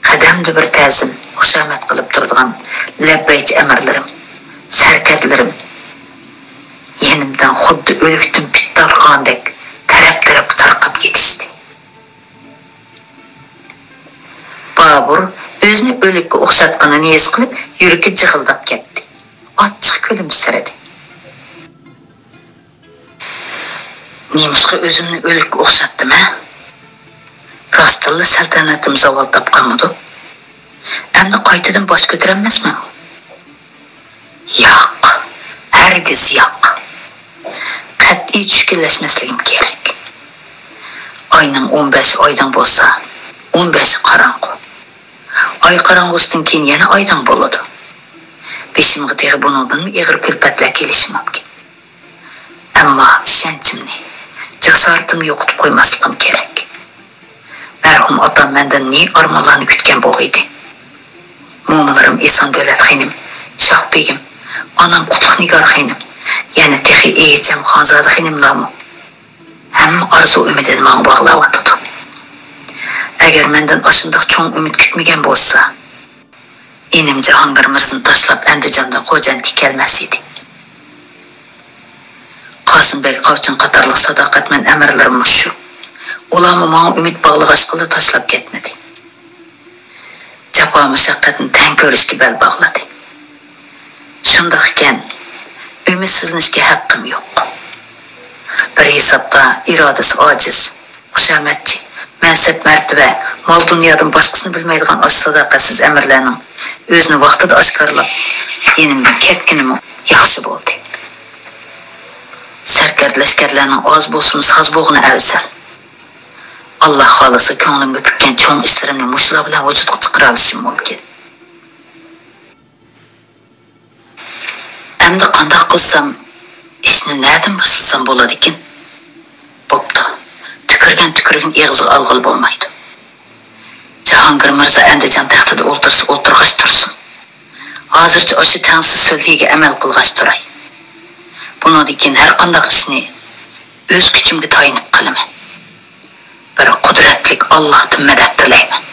قەدەمدە بىر تەزىم، خۇشامەت قىلىپ تۇرىدىغان لەببەيچى ئەمىرلىرىم، سەركەردىلىرىم يېنىمدىن خۇددى ئۆلۈكتىن پىت تارقىغاندەك تەرەپ-تەرەپكە تارقاپ كېتىشتى. بابۇر ئۆزىنى ئۆلۈككە ئوخشاتقىنىنى ھېس قىلىپ، يۈرىكى جىغىلداپ كەتتى. ئاچچىق كۈلۈمسىرىدى. نېمىشقا ئۆزۈمنى ئۆلۈككە ئوخشاتتىم، ھە؟ راستتىنلا سەلتەنىتىم زاۋال تاپقانمىدۇ؟ ئەمدى قايتىدىن باش كۆتۈرەلمەسمەن؟ ياق، ھەرگىز ياق. قەتئىي چۈشكۈنلەشمەسلىكىم كېرەك. ئاينىڭ ئون بەشى ئايدىڭ بولسا، ئون بەشى قاراڭغۇ. ئاي قاراڭغۇسىدىن كېيىن يەنە ئايدىڭ بولىدۇ. بېشىمغا تېخى بۇنىڭدىنمۇ ئېغىر كۈلپەتلەر كېلىشى مۇمكىن. ئەمما ئىشەنچىمنى، جاسارىتىمنى يوقىتىپ قويماسلىقىم كېرەك. مەرھۇم ئاتام مەندىن نى ئارمانلارنى كۈتكەن بوغىيدى. مومىلىرىم ئېسان دۆلەت خېنىم، شاھ بېگىم، ئانام قۇتلۇق نىگار خېنىم، يەنە تېخى ئىگىچەم خانزادە خېنىملارمۇ ھەممە ئارزۇ ئۈمىدىنى ماڭا باغلاۋاتىدۇ. ئەگەر مەندىن ئاشۇنداق چوڭ ئۈمىد كۈتمىگەن بولسا، ئىنىم جاھانگىر مىرزىنى تاشلاپ ئەندىجاندىن خوجەنتكە كەلمەس ئىدى. قاسىم بەگ قاۋچىن قاتارلىق ساداقەتمەن ئەمىرلىرىم مۇشۇ. ئۇلارمۇ ماڭا ئۈمىد باغلىغاچقىلا تاشلاپ كەتمىدى. جاپا مۇشەققەتنى تەڭ كۆرۈشكە بەل باغلىدى. شۇنداق ئىكەن، ئۈمىدسىزلىنىشكە ھەققىم يوق. بىر ھېسابتا ئىرادىسى ئاجىز، خۇشامەتچى، مەنسەپ-مەرتىۋە، مال-دۇنيادىن باشقىسىنى بىلمەيدىغان ئاشۇ ساداقەتسىز ئەمىرلەرنىڭ ئۆزىنى ۋاقتىدا ئاشكارىلاپ، يېنىمدىن كەتكىنىمۇ ياخشى بولدى. سەركەردە لەشكەرلەرنىڭ ئاز بولسىمۇ ساز بولغىنى ئەۋزەل. ئاللا خالىسا، كۆڭلۈمگە پۈككەن چوڭ ئىشلىرىمنى مۇشۇلار بىلەن ۋۇجۇدقا چىقىرالىشىم مۇمكىن. ئەمدى قانداق قىلسام، ئىشنى نەدىن باشلىسام بولىدىكىن؟ بوپتۇ، تۈكۈرگەن تۈكۈرۈكىنى ئېغىزغا ئالغىلى بولمايدۇ. جاھانگىر مىرزا ئەندىجان تەختىدە ئولتۇرسا ئولتۇرغاچ تۇرسۇن. ھازىرچە ئاشۇ تەڭسىز سۈلھىگە ئەمەل قىلغاچ تۇراي. بۇنىڭدىن كېيىن ھەر قانداق ئىشنى ئۆز كۈچۈمگە تايىنىپ قىلىمەن. بىر قۇدرەتلىك ئاللاھتىن مەدەت تىلەيمەن.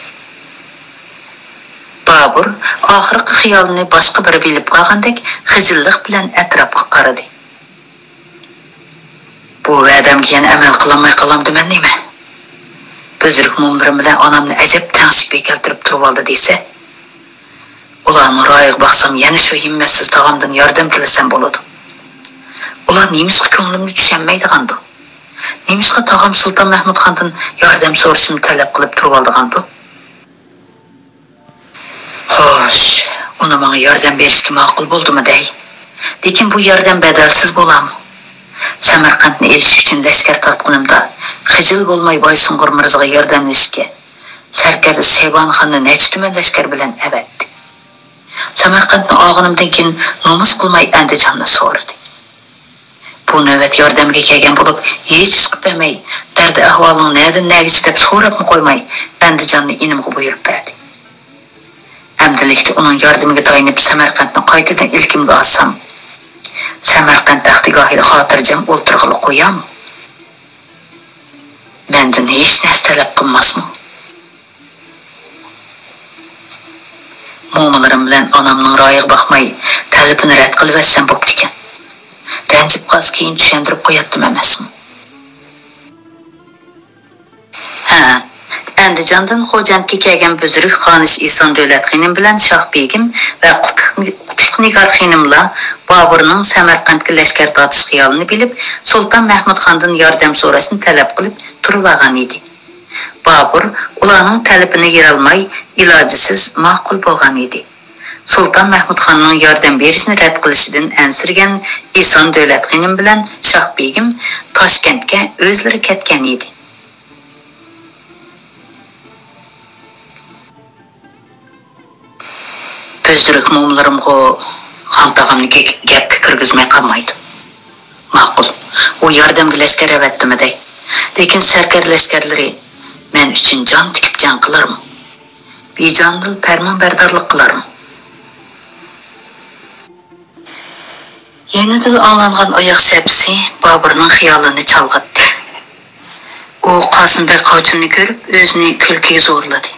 بابۇر ئاخىرقى خىيالىنى باشقا بىرى بىلىپ قالغاندەك خىجىللىق بىلەن ئەتراپقا قارىدى. بۇ ۋەدەمگە يەنە ئەمەل قىلالماي قالامدىمەن نېمە؟ بۈزرۈك مومىلىرىم بىلەن ئانامنى ئەجەب تەڭشىپ بىكەلتۈرۈپ تۇرۇۋالدى دېسە، ئۇلارنىڭ رايىغا باقسام يەنە شۇ ھىممەتسىز تاغامدىن ياردەم تىلىسەم بولىدۇ. ئۇلار نېمىشقا كۆڭلۈمنى چۈشەنمەيدىغاندۇ؟ نېمىشقا تاغام سۇلتان مەھمۇدخاندىن ياردەم سورىشىمنى تەلەپ قىلىپ تۇرۇۋالىدىغاندۇ؟ خوش، ئۇنى ماڭا ياردەم بېرىشكە ماقۇل بولدىمۇ دەي؟ لېكىن بۇ ياردەم بەدەلسىز بولامۇ؟ سەمەرقەنتنى ئېلىش ئۈچۈن لەشكەر تارتقىنىمدا، خىجىل بولماي بايسۇنغۇر مىرزىغا ياردەملىشىشكە سەركەردە شەيبانىخاننى نەچچە تۈمەن لەشكەر بىلەن ئەۋەتتى. سەمەرقەنتنى ئالغىنىمدىن كېيىن نومۇس قىلماي ئەندىجاننى سورىدى. بۇ نۆۋەت ياردەمگە كەلگەن بولۇپ، ھېچ چىقىپ بەرمەي، دەردى ئەھۋالىڭ نەدىن نەگىچە دەپ سوراپمۇ قويماي، ئەندىجاننى ئىنىمغا بۇيرۇپ بەردى. ئەمدىلىكتە ئۇنىڭ ياردىمىگە تايىنىپ، سەمەرقەنتنى قايتىدىن ئىلكىمگە ئالسام، سەمەرقەنت تەختىگاھىدا خاتىرجەم ئولتۇرغىلى قويامۇ؟ مەندىن ھېچ نەرسە تەلەپ قىلماسمۇ؟ مومىلىرىم بىلەن ئانامنىڭ رايىغا باقماي، تەلىپىنى رەت قىلىۋەتسەم بوپتىكەن. رەنجىپ قالسا، كېيىن چۈشەندۈرۈپ قوياتتىم ئەمەسمۇ؟ ھە، ئەندىجاندىن خوجەنتكە كەلگەن بۈزرۈك خانىش ئېسان دۆلەت خېنىم بىلەن شاھ بېگىم ۋە قۇتلۇق، قۇتلۇق نىگار خېنىملار بابۇرنىڭ سەمەرقەنتكە لەشكەر تارتىش خىيالىنى بىلىپ، سۇلتان مەھمۇد خاندىن ياردەم سوراشنى تەلەپ قىلىپ تۇرۇۋالغان ئىدى. بابۇر ئۇلارنىڭ تەلىپىنى يېرالماي، ئىلاجىسىز ماقۇل بولغان ئىدى. سۇلتان مەھمۇد خاننىڭ ياردەم بېرىشنى رەت قىلىشىدىن ئەنسىرىگەن ئېسان دۆلەت خېنىم بىلەن شاھ بېگىم تاشكەنتكە ئۆزلىرى كەتكەن ئىدى. بۈزرۈك مومىلىرىمغۇ خان تاغامنى گە-، گەپكە كىرگۈزمەي قالمايدۇ. ماقۇل، ئۇ ياردەمگە لەشكەر ئەۋەتتىمۇ دەي. لېكىن سەركەردە لەشكەرلىرى مەن ئۈچۈن جان تىكىپ جەڭ قىلارمۇ؟ بىجانىدىل پەرمانبەردارلىق قىلارمۇ؟ يېنىدىلا ئاڭلانغان ئاياق شەپىسى بابۇرنىڭ خىيالىنى چالغاتتى. ئۇ قاسىم بەگ قاۋچىننى كۆرۈپ، ئۆزىنى كۈلكىگە زورلىدى.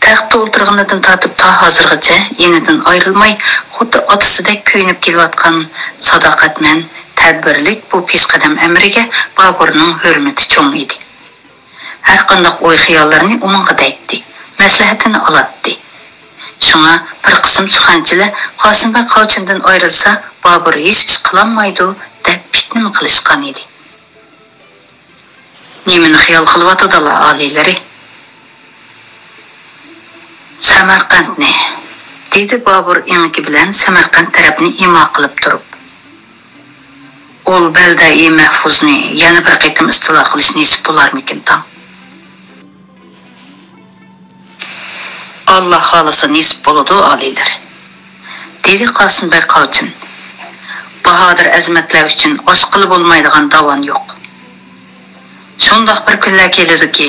تەختتە ئولتۇرغىنىدىن تارتىپ تا ھازىرغىچە يېنىدىن ئايرىلماي، خۇددى ئاتىسىدەك كۆيۈنۈپ كېلىۋاتقان ساداقەتمەن، تەدبىرلىك بۇ پېشقەدەم ئەمىرىگە بابۇرنىڭ ھۆرمىتى چوڭ ئىدى. ھەرقانداق ئوي-خىياللىرىنى ئۇنىڭغا دەيتتى. مەسلىھەتىنى ئالاتتى. شۇڭا بىر قىسىم سۇخەنچىلەر قاسىمبەگ قاۋچىندىن ئايرىلسا، بابۇر ھېچ ئىش قىلالمايدۇ، دەپ پىتنىمۇ قىلىشقان ئىدى. نېمىنى خىيال قىلىۋاتىدىلا ئالىيلىرى؟ سەمەرقەنتنى، دېدى بابۇر ئېڭىكى بىلەن سەمەرقەنت تەرەپنى ئىما قىلىپ تۇرۇپ. ئۇل بەلدەئى مەھفۇزنى يەنە بىر قېتىم ئىستىلا قىلىش نېسىپ بولارمىكىن تاڭ؟ ئاللا خالىسا نېسىپ بولىدۇ، ئالىيلىرى، دېدى قاسىمبەگ قاۋچىن. باھادىر ئەزىمەتلەر ئۈچۈن ئاچقىلى بولمايدىغان داۋان يوق. شۇنداق بىر كۈنلەر كېلىدۇكى،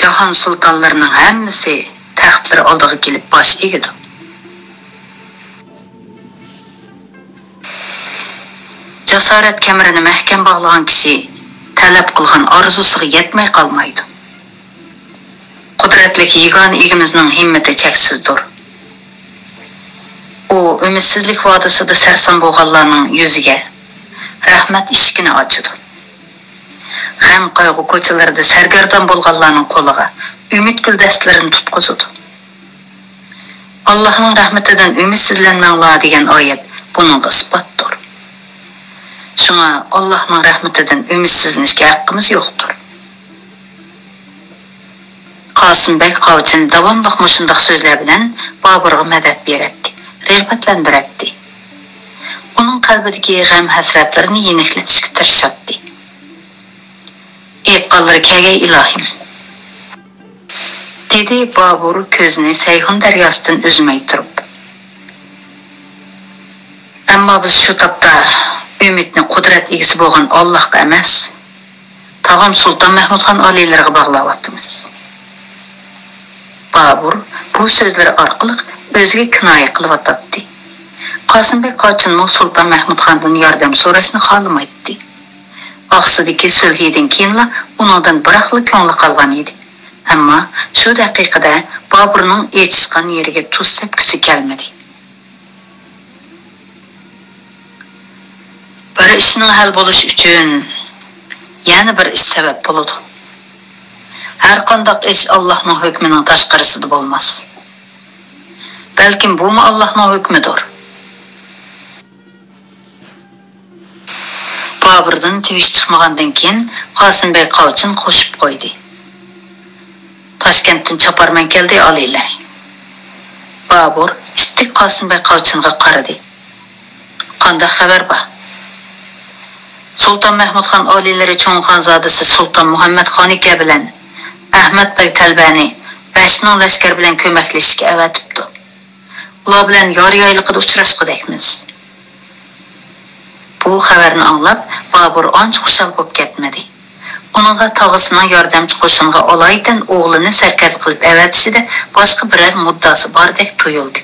جاھان سۇلتانلىرىنىڭ ھەممىسى تەختلىرى ئالدىغا كېلىپ باش ئېگىدۇ. جاسارەت كەمىرىنى مەھكەم باغلىغان كىشى تەلەپ قىلغان ئارزۇسىغا يەتمەي قالمايدۇ. قۇدرەتلىك يېگانە ئىگىمىزنىڭ ھىممىتى چەكسىزدۇر. ئۇ ئۈمىدسىزلىك ۋادىسىدا سەرسان بولغانلارنىڭ يۈزىگە رەھمەت ئىشىكىنى ئاچىدۇ. غەم-قايغۇ كوچىلىرىدا سەرگەردان بولغانلارنىڭ قولىغا ئۈمىد گۈلدەستىلىرىنى تۇتقۇزىدۇ. ئاللاھنىڭ رەھمىتىدىن ئۈمىدسىزلەنمەڭلار دېگەن ئايەت بۇنىڭغا ئىسپاتتۇر. شۇڭا ئاللاھنىڭ رەھمىتىدىن ئۈمىدسىزلىنىشكە ھەققىمىز يوقتۇر. قاسىمبەگ قاۋچىن داۋاملىق مۇشۇنداق سۆزلەر بىلەن بابۇرغا مەدەت بېرەتتى، رىغبەتلەندۈرەتتى. ئۇنىڭ قەلبىدىكى غەم-ھەسرەتلىرىنى يېنىكلىتىشكە تىرىشاتتى. ئېيتقانلىرى كەلگەي ئىلاھىم. دېدى بابۇر كۆزىنى سەيھۇن دەرياسىدىن ئۈزمەي تۇرۇپ. ئەمما بىز شۇ تاپتا ئۈمىدنى قۇدرەت ئىگىسى بولغان ئاللاھقا ئەمەس، تاغام سۇلتان مەھمۇدخان ئالىيلىرىغا باغلاۋاتىمىز. بابۇر بۇ سۆزلىرى ئارقىلىق ئۆزىگە كىنايە قىلىۋاتاتتى. قاسىمبەگ قاچىنمۇ سۇلتان مەھمۇدخاندىن ياردەم سوراشنى خالىمايتتى. ئاقسىدىكى سۈلھىدىن كېيىنلا ئۇنىڭدىن بىراقلا كۆڭلى قالغان ئىدى. ئەمما شۇ دەقىقىدە بابۇرنىڭ ئېچىشقان يېرىگە تۇز سەپكۈسى كەلمىدى. بىر ئىشنىڭ ھەل بولۇشى ئۈچۈن يەنە بىر ئىش سەۋەب بولىدۇ. ھەرقانداق ئىش ئاللاھنىڭ ھۆكمىنىڭ تاشقىرىسىدا بولماس. بەلكىم بۇمۇ ئاللاھنىڭ ھۆكمىدۇر. بابۇردىن تىۋىش چىقمىغاندىن كېيىن، قاسىمبەگ قاۋچىن قوشۇپ قويدى. تاشكەنتتىن چاپارمەن كەلدى، ئالىيلەر. بابۇر ئىتتىك قاسىمبەگ قاۋچىنغا قارىدى. قانداق خەۋەر بار؟ سۇلتان مەھمۇدخان ئالىيلىرى چوڭ خانزادىسى سۇلتان مۇھەممەد خانىكە بىلەن ئەھمەد بەگ تەلبەنى بەش مىڭ لەشكەر بىلەن كۆمەكلىشىشكە ئەۋەتىپتۇ. ئۇلار بىلەن يار يايلىقىدا ئۇچراشقۇدەكمىز. بۇ خەۋەرنى ئاڭلاپ، بابۇر ئانچە خۇشال بولۇپ كەتمىدى. ئۇنىڭغا تاغىسىنىڭ ياردەمچى قوشۇنغا ئالايىتەن ئوغلىنى سەركەردە قىلىپ ئەۋەتىشىدە باشقا بىرەر مۇددىئاسى باردەك تۇيۇلدى.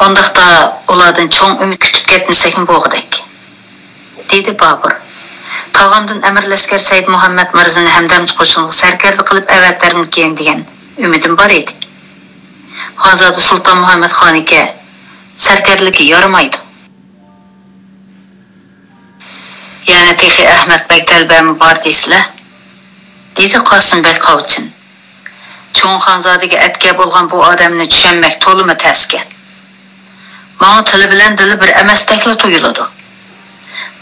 ئۇنداقتا ئۇلاردىن چوڭ ئۈمىد كۈتۈپ كەتمىسەكمۇ بولغۇدەك، دېدى بابۇر. تاغامدىن ئەمىر لەشكەر سەيدى مۇھەممەد مىرزىنى ھەمدەمچى قوشۇنغا سەركەردە قىلىپ ئەۋەتەرمىكىن دېگەن ئۈمىدىم بار ئىدى. خانزادە سۇلتان مۇھەممەد خانىكە سەركەردىلىكى يارىمايدۇ. يەنە تېخى ئەھمەد بەگ تەلبەمۇ بار دەيسىلە، دېدى قاسىم بەگ قاۋچىن. چوڭ خانزادىگە ئەتكە بولغان بۇ ئادەمنى چۈشەنمەك تولىمۇ تەسكەن. ماڭا تىلى بىلەن دىلى بىر ئەمەستەكلا تۇيۇلىدۇ.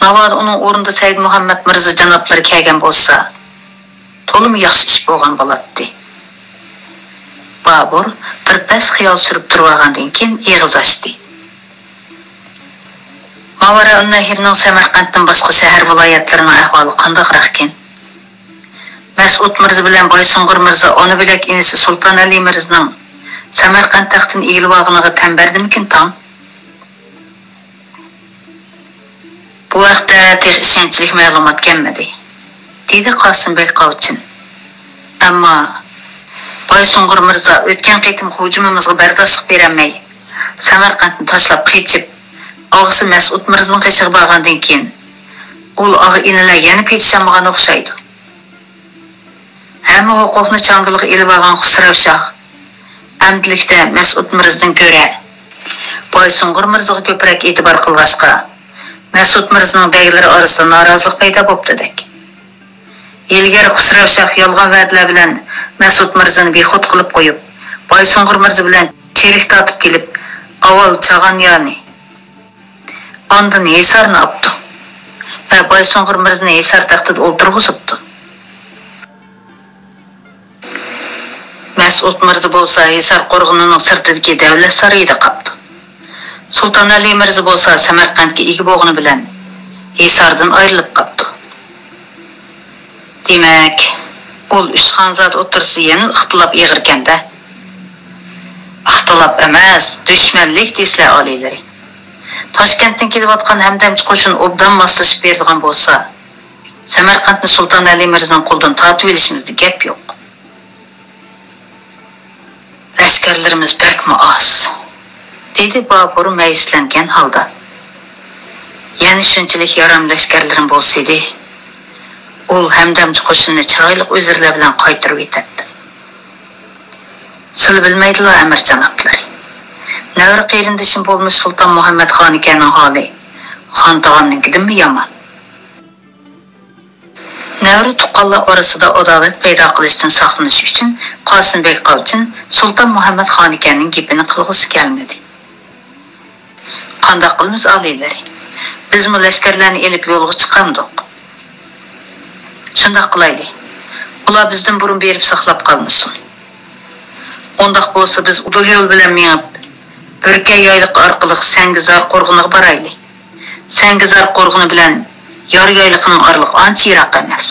ناۋادا ئۇنىڭ ئورنىدا سەيدى مۇھەممەد مىرزا جانابلىرى كەلگەن بولسا، تولىمۇ ياخشى ئىش بولغان بولاتتى. بابۇر بىر پەس خىيال سۈرۈپ تۇرۇۋالغاندىن كېيىن ئېغىز ئاچتى. ماۋارائۇننەھرنىڭ سەمەرقەنتتىن باشقا شەھەر ۋىلايەتلىرىنىڭ ئەھۋالى قانداقراقكىن؟ مەسئۇد مىرزا بىلەن بايسۇنغۇر مىرزا ئانا بۆلەك ئىنىسى سۇلتان ئەلى مىرزىنىڭ سەمەرقەنت تەختىنى ئىگىلىۋالغىنىغا تەن بەردىمىكىن تاڭ؟ بۇ ھەقتە تېخى ئىشەنچلىك مەلۇمات كەلمىدى، دېدى قاسىم بەگ قاۋچىن. ئەمما بايسۇنغۇر مىرزا ئۆتكەن قېتىمقى ھۇجۇمىمىزغا بەرداشلىق بېرەلمەي، سەمەرقەنتنى تاشلاپ قېچىپ، ئاغىسى مەسئۇد مىرزىنىڭ قېشىغا بارغاندىن كېيىن، ئۇل ئاغا-ئىنىلەر يەنە پېتىشالمىغان ئوخشايدۇ. ھەممە ھوقۇقنى چاڭگىلىغا ئېلىۋالغان خۇسراۋ شاھ ئەمدىلىكتە مەسئۇد مىرزىدىن كۆرە بايسۇنغۇر مىرزىغا كۆپرەك ئېتىبار قىلغاچقا، مەسئۇد مىرزىنىڭ بەگلىرى ئارىسىدا نارازىلىق پەيدا بوپتۇدەك. ھىيلىگەر خۇسرەۋ شاھ يالغان ۋەدىلەر بىلەن مەسئۇد مىرزىنى بىخۇد قىلىپ قويۇپ، بايسۇڭغۇر مىرزا بىلەن چېرىك تارتىپ كېلىپ، ئاۋۋال چاغانيانى، ئاندىن ھېسارنى ئاپتۇ ۋە بايسۇڭغۇر مىرزىنى ھېسار تەختىدە ئولتۇرغۇزۇپتۇ. مەسئۇد مىرزا بولسا ھېسار قورغىنىنىڭ سىرتىدىكى دەۋلەت سارىيىدا قاپتۇ. سۇلتان ئەلى مىرزا بولسا سەمەرقەنتكە ئىگە بولغىنى بىلەن ھېساردىن ئايرىلىپ قاپتۇ. دېمەك، ئۇل ئۈچ خانزادە ئوتتۇرىسىدا يەنىلا ئىختىلاپ ئېغىركەن-دە. ئىختىلاپ ئەمەس، دۈشمەنلىك دېسىلە ئالىيلىرى. تاشكەنتتىن كېلىۋاتقان ھەمدەمچى قوشۇن ئوبدان ماسلىشىپ بېرىدىغان بولسا، سەمەرقەنتنى سۇلتان ئەلى مىرزىنىڭ قولىدىن تارتىۋېلىشىمىزدا گەپ يوق. لەشكەرلىرىمىز بەكمۇ ئاز، دېدى بابۇر مەيۈسلەنگەن ھالدا. يەنە شۇنچىلىك يارام لەشكەرلىرىم بولسىدى، ئۇل ھەمدەمچى قوشۇننى چىرايلىق ئۆزرىلەر بىلەن قايتۇرۇۋېتەتتىم. سىلى بىلمەيدىلا، ئەمىر جانابلىرى. نەۋرە قېرىندىشىم بولمىش سۇلتان مۇھەممەد خانىكەنىڭ ھالى خان تاغامنىڭكىدىنمۇ يامان. نەۋرە تۇغقانلار ئارىسىدا ئاداۋەت پەيدا قىلىشتىن ساقلىنىش ئۈچۈن قاسىمبەگ قاۋچىن سۇلتان مۇھەممەد خانىكەننىڭ گېپىنى قىلغۇسى كەلمىدى. قانداق قىلىمىز، ئالىيلىرى؟ بىزمۇ لەشكەرلەرنى ئېلىپ يولغا چىقامدۇق؟ شۇنداق قىلايلى. ئۇلار بىزدىن بۇرۇن بېرىپ ساقلاپ قالمىسۇن. ئۇنداق بولسا، بىز ئۇدۇل يول بىلەن مېڭىپ، بۈركە يايلىقى ئارقىلىق سەڭگىزار قورغىنىغا بارايلى. سەڭگىزار قورغىنى بىلەن يار يايلىقىنىڭ ئارىلىقى ئانچە يىراق ئەمەس.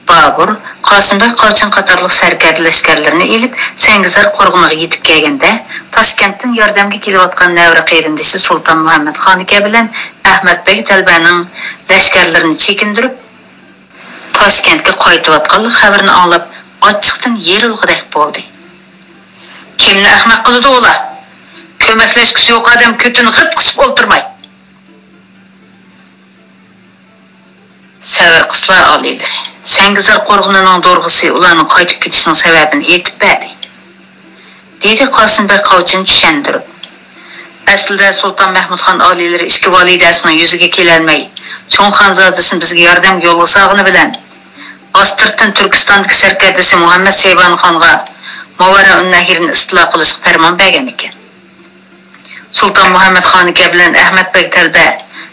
بابۇر قاسىمبەگ قاۋچىن قاتارلىق سەركەردە لەشكەرلىرىنى ئېلىپ، سەڭگىزار قورغىنىغا يېتىپ كەلگەندە، تاشكەنتتىن ياردەمگە كېلىۋاتقان نەۋرە قېرىندىشى سۇلتان مۇھەممەد خانىكە بىلەن ئەخمەت بەگ تەلبەنىڭ لەشكەرلىرىنى چېكىندۈرۈپ، تاشكەنتكە قايتىۋاتقانلىق خەۋىرىنى ئاڭلاپ، ئاچچىقتىن يېرىلغۇدەك بولدى. «كىمنى ئەخمەق قىلىدۇ ئۇلار؟ كۆمەكلەشكۈسى يوق ئادەم كۆتىنى غىت قىسىپ ئولتۇرماي.» سەۋر قىلسىلا، ئالىيلىرى. سەڭگىزار قورغىنىنىڭ دورغىسى ئۇلارنىڭ قايتىپ كېتىشىنىڭ سەۋەبىنى ئېيتىپ بەردى، دېدى قاسىمبەگ قاۋچىن چۈشەندۈرۈپ. ئەسلىدە سۇلتان مەھمۇد خان ئالىيلىرى ئىككى ۋالىدەسىنىڭ يۈزىگە كېلەلمەي، چوڭ خانزادىسىنى بىزگە ياردەمگە يولغا سالغىنى بىلەن، ئاستىرتىن تۈركىستاندىكى سەركەردىسى مۇھەممەد شەيبانى خانغا ماۋارائۇننەھرنى ئىستىلا قىلىشقا پەرمان بەرگەن ئىكەن. سۇلتان مۇھەممەد خانىكە بىلەن ئەخمەت بەگ تەلبە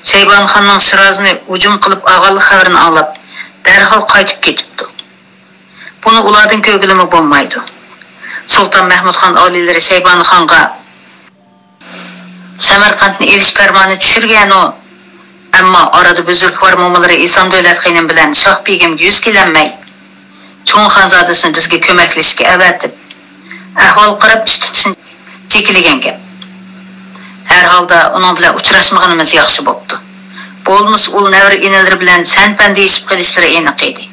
شەيبانى خاننىڭ شىرازىنى ھۇجۇم قىلىپ ئالغانلىق خەۋىرىنى ئاڭلاپ، دەرھال قايتىپ كېتىپتۇ. بۇنى ئۇلاردىن كۆرگىلىمۇ بولمايدۇ. سۇلتان مەھمۇد خان ئالىيلىرى شەيبانى خانغا سەمەرقەنتنى ئېلىش پەرمانى چۈشۈرگەنۇ، ئەمما ئارىدا بۈزرۈكۋار مومىلىرى ئېسان دۆلەت خېنىم بىلەن شاھ بېگىمگە يۈز كېلەلمەي، چوڭ خانزادىسىنى بىزگە كۆمەكلىشىشكە ئەۋەتىپ، ئەھۋال قاراپ ئىش تۇتۇشنى جېكىلىگەن گەپ. ھەر ھالدا ئۇنىڭ بىلەن ئۇچراشمىغىنىمىز ياخشى بوپتۇ. بولمىسا ئۇل نەۋرە ئىنىلىرى بىلەن سەنپەن دېيىشىپ قېلىشلىرى ئېنىق ئىدى.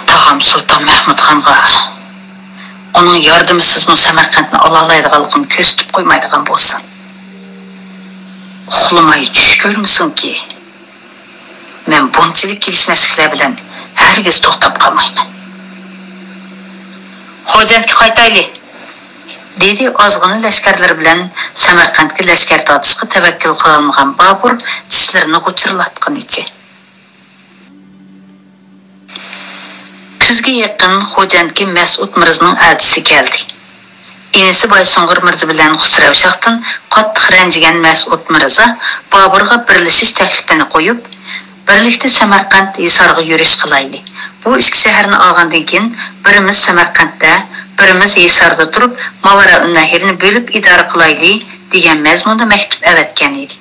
تاغام سۇلتان مەھمۇدخانغا ئۇنىڭ ياردىمىسىزمۇ سەمەرقەنتنى ئالالايدىغانلىقىنى كۆرسىتىپ قويمايدىغان بولسا. ئۇخلىماي چۈش كۆرمىسۇنكى، مەن بۇنچىلىك كېلىشمەسلىكلەر بىلەن ھەرگىز توختاپ قالمايمەن. خوجەنتكە قايتايلى، دېدى ئازغىنە لەشكەرلىرى بىلەن سەمەرقەنتكە لەشكەر تارتىشقا تەۋەككۈل قىلالمىغان بابۇر چىشلىرىنى غۇچۇرلاتقىنىچە. كۈزگە يېقىن خوجەنتكە مەسئۇد مىرزىنىڭ ئەلچىسى كەلدى. ئىنىسى بايسۇڭغۇر مىرزا بىلەن خۇسرەۋ شاھتىن قاتتىق رەنجىگەن مەسئۇد مىرزا بابۇرغا بىرلىشىش تەكلىپىنى قويۇپ، بىرلىكتە سەمەرقەنت، ھىسارغا يۈرۈش قىلايلى. بۇ ئىككى شەھەرنى ئالغاندىن كېيىن، بىرىمىز سەمەرقەنتتە، بىرىمىز ھىساردا تۇرۇپ، ماۋارائۇننەھرنى بۆلۈپ ئىدارە قىلايلى، دېگەن مەزمۇندا مەكتۇپ ئەۋەتكەن ئىدى.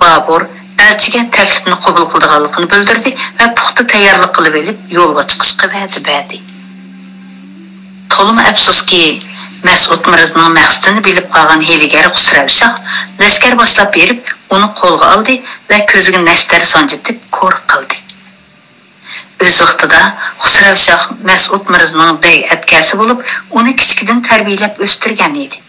بابۇر ئەلچىگە تەكلىپنى قوبۇل قىلىدىغانلىقىنى بىلدۈردى ۋە پۇختا تەييارلىق قىلىۋېلىپ، يولغا چىقىشقا ۋەدە بەردى. تولىمۇ ئەپسۇسكى، مەسئۇد مىرزىنىڭ مەقسىتىنى بىلىپ قالغان ھىيلىگەر خۇسرەۋ شاھ لەشكەر باشلاپ بېرىپ، ئۇنى قولغا ئالدى ۋە كۆزىگە نەشتەر سانجىتىپ، كور قىلدى. ئۆز ۋاقتىدا خۇسرەۋ شاھ مەسئۇد مىرزىنىڭ بەگ ئەپكەسى بولۇپ، ئۇنى كىچىكىدىن تەربىيەلەپ ئۆستۈرگەن ئىدى.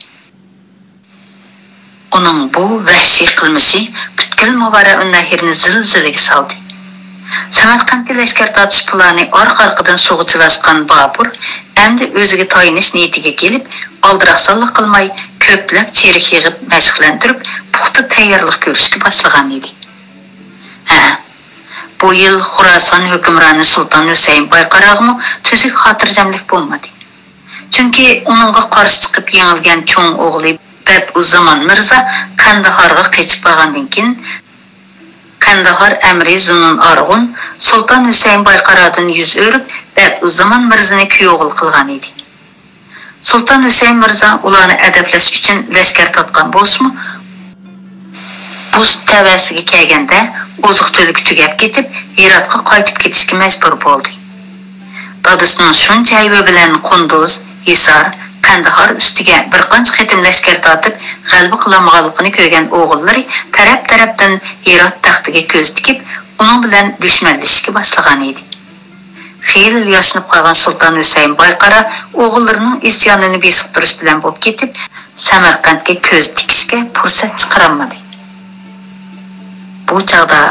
ئۇنىڭ بۇ ۋەھشىي قىلمىشى پۈتكۈل ماۋارائۇننەھرنى زىلزىلىگە سالدى. سەمەرقەنتكە لەشكەر تارتىش پىلانى ئارقا-ئارقىدىن سۇغا چىلاشقان بابۇر ئەمدى ئۆزىگە تايىنىش نىيىتىگە كېلىپ، ئالدىراقسانلىق قىلماي، كۆپلەپ چېرىك يىغىپ مەشىقلەندۈرۈپ، پۇختا تەييارلىق كۆرۈشكە باشلىغان ئىدى. ھە، بۇ يىل خۇراسان ھۆكۈمرانى سۇلتان ھۈسەيىن بايقاراغىمۇ تۈزۈك خاتىرجەملىك بولمىدى. چۈنكى ئۇنىڭغا قارشى چىقىپ يېڭىلگەن چوڭ ئوغلى بەدئۇززامان مىرزا قەندىھارغا قېچىپ بارغاندىن كېيىن، قەندىھار ئەمىرى زۇنۇن ئارغۇن سۇلتان ھۈسەيىن بايقارادىن يۈز ئۆرۈپ، بەدئۇززامان مىرزىنى كۈيئوغۇل قىلغان ئىدى. سۇلتان ھۈسەيىن مىرزا ئۇلارنى ئەدەپلەش ئۈچۈن لەشكەر تارتقان بولسىمۇ، بۇز تەۋەسىگە كەلگەندە ئوزۇق-تۈلۈكى تۈگەپ كېتىپ، ھىراتقا قايتىپ كېتىشكە مەجبۇر بولدى. دادىسىنىڭ شۇنچە ھەيۋە بىلەن قۇندۇز، ھىسار، قەندىھار ئۈستىگە بىر قانچە قېتىم لەشكەر تارتىپ، غەلىبە قىلالمىغانلىقىنى كۆرگەن ئوغۇللىرى تەرەپ-تەرەپتىن ھىرات تەختىگە كۆز تىكىپ، ئۇنىڭ بىلەن دۈشمەنلىشىشكە باشلىغان ئىدى. خېلىلا ياشىنىپ قالغان سۇلتان ھۈسەيىن بايقارا ئوغۇللىرىنىڭ ئىسيانىنى بېسىقتۇرۇش بىلەن بولۇپ كېتىپ، سەمەرقەنتكە كۆز تىكىشكە پۇرسەت چىقىرالمىدى. بۇ چاغدا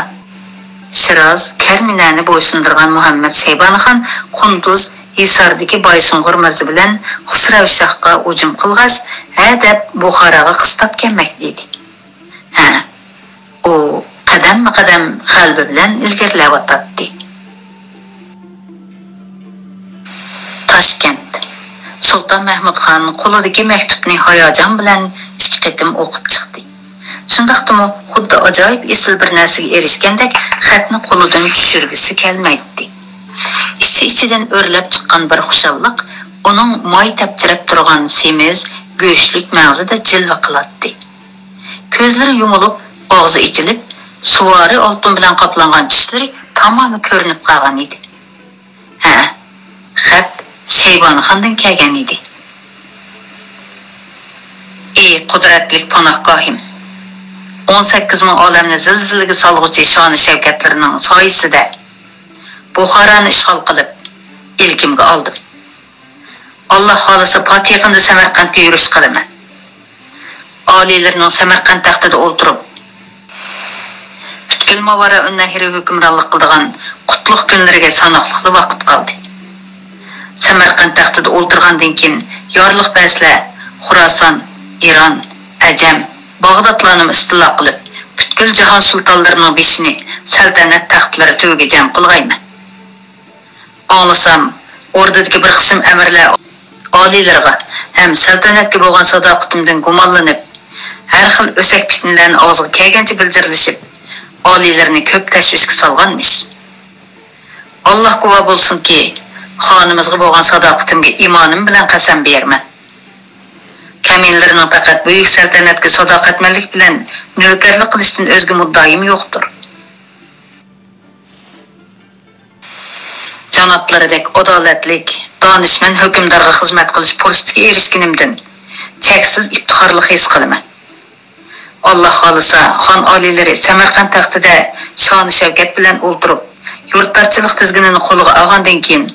شىراز، كەرمىنەنى بويسۇندۇرغان مۇھەممەد شەيبانىخان قۇندۇز، ھىساردىكى بايسۇنغۇر مىرزا بىلەن خۇسرەۋ شاھقا ھۇجۇم قىلغاچ، ھەدەپ بۇخاراغا قىستاپ كەلمەكتە ئىدى. ھە، ئۇ قەدەممۇ قەدەم غەلىبە بىلەن ئىلگىرىلەۋاتاتتى. تاشكەنت. سۇلتان مەھمۇد خان قولىدىكى مەكتۇپنى ھاياجان بىلەن ئىككى قېتىم ئوقۇپ چىقتى. شۇنداقتىمۇ خۇددى ئاجايىپ ئېسىل بىر نەرسىگە ئېرىشكەندەك خەتنى قولىدىن چۈشۈرگۈسى كەلمەيتتى. ئىچى-ئىچىدىن ئۆرلەپ چىققان بىر خۇشاللىق ئۇنىڭ ماي تەپچىرەپ تۇرغان سېمىز، گۆشلۈك مەڭزىدە جىلۋە قىلاتتى. كۆزلىرى يۇمۇلۇپ، ئاغزى ئېچىلىپ، سۇۋارى ئالتۇن بىلەن قاپلانغان چىشلىرى تامامەن كۆرۈنۈپ قالغان ئىدى. ھە، خەت شەيبانىخاندىن كەلگەن ئىدى. ئى قۇدرەتلىك پاناھگاھىم! ئون سەككىز مىڭ ئالەمنى زىلزىلىگە سالغۇچى شانۇ شەۋكەتلىرىنىڭ سايىسىدە بۇخارانى ئىشغال قىلىپ، ئىلكىمگە ئالدىم. ئاللا خالىسا، پات يېقىندا سەمەرقەنتكە يۈرۈش قىلىمەن. ئالىيلىرىنىڭ سەمەرقەنت تەختىدە ئولتۇرۇپ، پۈتكۈل ماۋارائۇننەھرى ھۆكۈمرانلىق قىلىدىغان قۇتلۇق كۈنلىرىگە ساناقلىقلا ۋاقىت قالدى. سەمەرقەنت تەختىدە ئولتۇرغاندىن كېيىن، يارلىق بەزلەر خۇراسان، ئىران، ئەجەم، باغدادلارنىمۇ ئىستىلا قىلىپ، پۈتكۈل جاھان سۇلتانلىرىنىڭ بېشىنى سەلتەنەت تەختلىرى تۈۋىگە جەم قىلغايمەن. ئاڭلىسام، ئوردىدىكى بىر قىسىم ئەمىرلەر ئالىيلىرىغا ھەم سەلتەنەتكە بولغان ساداقىتىمدىن گۇمانلىنىپ، ھەر خىل ئۆسەك پىتنىلەرنى ئاغزىغا كەلگەنچە بىلجىرلىشىپ، ئالىيلىرىنى كۆپ تەشۋىشكە سالغانمىش. ئاللا گۇۋاھ بولسۇنكى، خانىمىزغا بولغان ساداقىتىمگە ئىمانىم بىلەن قەسەم بېرىمەن. كەمىنىلىرىنىڭ پەقەت بۈيۈك سەلتەنەتكە ساداقەتمەنلىك بىلەن نۆكەرلىك قىلىشتىن ئۆزگە مۇددىئايىم يوقتۇر. جانابلىرىدەك ئادالەتلىك، دانىشمەن ھۆكۈمدارغا خىزمەت قىلىش پۇرسىتىگە ئېرىشكىنىمدىن چەكسىز ئىپتىخارلىق ھېس قىلىمەن. ئاللا خالىسا، خان ئالىيلىرى سەمەرقەنت تەختىدە شانۇ شەۋكەت بىلەن ئولتۇرۇپ، يۇرتدارچىلىق تىزگىنىنى قولىغا ئالغاندىن كېيىن،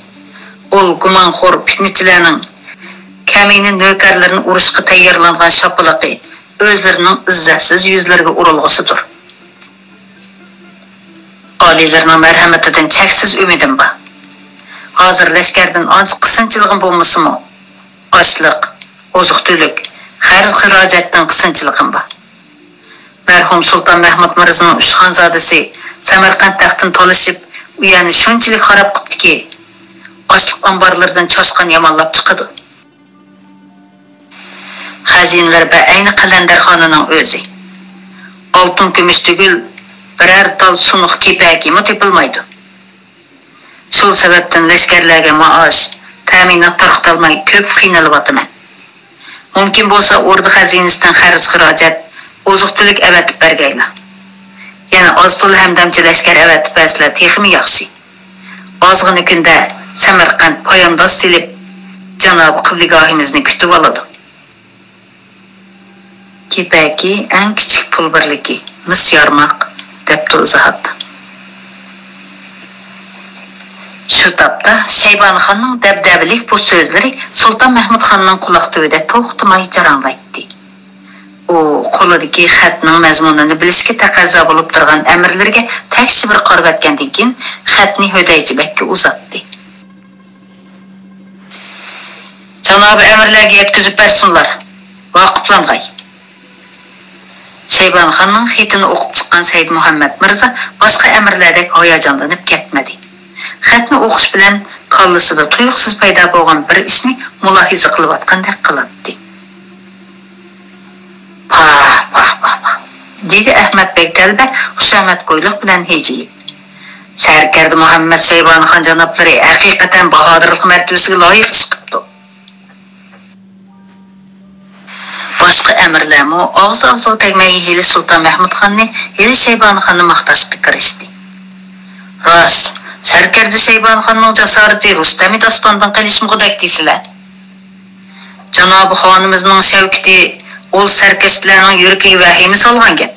ئۇل گۇمانخور پىتنىچىلەرنىڭ، كەمىنە نۆكەرلىرىنى ئۇرۇشقا تەييارلانغان شاپىلىقى ئۆزلىرىنىڭ ئىززەتسىز يۈزلىرىگە ئۇرۇلغۇسىدۇر. ئالىيلىرىنىڭ مەرھەمىتىدىن چەكسىز ئۈمىدىم بار. ھازىر لەشكەردىن ئانچە قىسىنچىلىقىم بولمىسىمۇ، ئاشلىق، ئوزۇق-تۈلۈك، خەرج-خىراجەتتىن قىسىنچىلىقىم بار. مەرھۇم سۇلتان مەھمۇد مىرزىنىڭ ئۇچقانزادىسى سەمەرقەنت تەختىنى تالىشىپ، ئۇ يەرنى شۇنچىلىك خاراب قىپتىكى، ئاشلىق ئامبارلىرىدىن چاشقان يامانلاپ چىقىدۇ. خەزىنىلەر بەئەينى قەلەندەرخانىنىڭ ئۆزى. ئالتۇن-كۈمۈش تۈگۈل، بىرەر تال سۇنۇق كېپەكىمۇ تېپىلمايدۇ. شۇ سەۋەبتىن لەشكەرلەرگە مائاش، تەمىنات تارقىتالماي كۆپ قىينىلىۋاتىمەن. مۇمكىن بولسا ئوردا خەزىنىسىدىن خەرج-خىراجەت، ئوزۇق-تۈلۈك ئەۋەتىپ بەرگەيلا. يەنە ئاز-تولا ھەمدەمچە لەشكەر ئەۋەتىپ بەرسىلەر تېخىمۇ ياخشى. ئازغىنە كۈندە سەمەرقەنت پايانداز سېلىپ، جانابى قىبلىگاھىمىزنى كۈتۈۋالىدۇ. كېپەكى ئەڭ كىچىك پۇل بىرلىكى، مىس يارماق، دەپتۇ ئىزاھاتتا. شۇ تاپتا شەيبانىخاننىڭ دەبدەبىلىك بۇ سۆزلىرى سۇلتان مەھمۇدخاننىڭ قۇلاق تۈۋىدە توختىماي جاراڭلايتتى. ئۇ قولىدىكى خەتنىڭ مەزمۇنىنى بىلىشكە تەقەززا بولۇپ تۇرغان ئەمىرلىرىگە تەكشى بىر قارىۋەتكەندىن كېيىن، خەتنى ھۆدەيچە بەگكە ئۇزاتتى. جانابىي ئەمىرلەرگە يەتكۈزۈپ بەرسۇنلار. ۋاقىپلانغاي. شەيبانىخاننىڭ خېتىنى ئوقۇپ چىققان سەيدمۇھەممەت مىرزا باشقا ئەمىرلەردەك ھاياجانلىنىپ كەتمىدى. خەتنى ئوقۇش بىلەن كاللىسىدا تۇيۇقسىز پەيدا بولغان بىر ئىشنى مۇلاھىزە قىلىۋاتقاندەك قىلاتتى. پاھ، پاھ، پاھ، پاھ، دېدى ئەخمەت بەگ تەلبە خۇشامەتكويلۇق بىلەن ھىجىيىپ. سەركەردە مۇھەممەد شەيبانىخان جانابلىرى ھەقىقەتەن باھادىرلىق مەرتىۋىسىگە لايىق ئىش قىپتۇ. باشقا ئەمىرلەرمۇ ئاغزى ئاغزىغا تەگمەي ھېلى سۇلتان مەھمۇدخاننى، ھېلى شەيبانىخاننى ماختاشقا كىرىشتى. راست، سەركەردە شەيبانىخاننىڭ جاسارىتى رۇستەمى داستاندىن قېلىشمىغۇدەك دېسىلە. جانابىي خانىمىزنىڭ شەۋكىتى ئۇل سەركەردىلەرنىڭ يۈرىكىگە ۋەھىمە سالغان گەپ.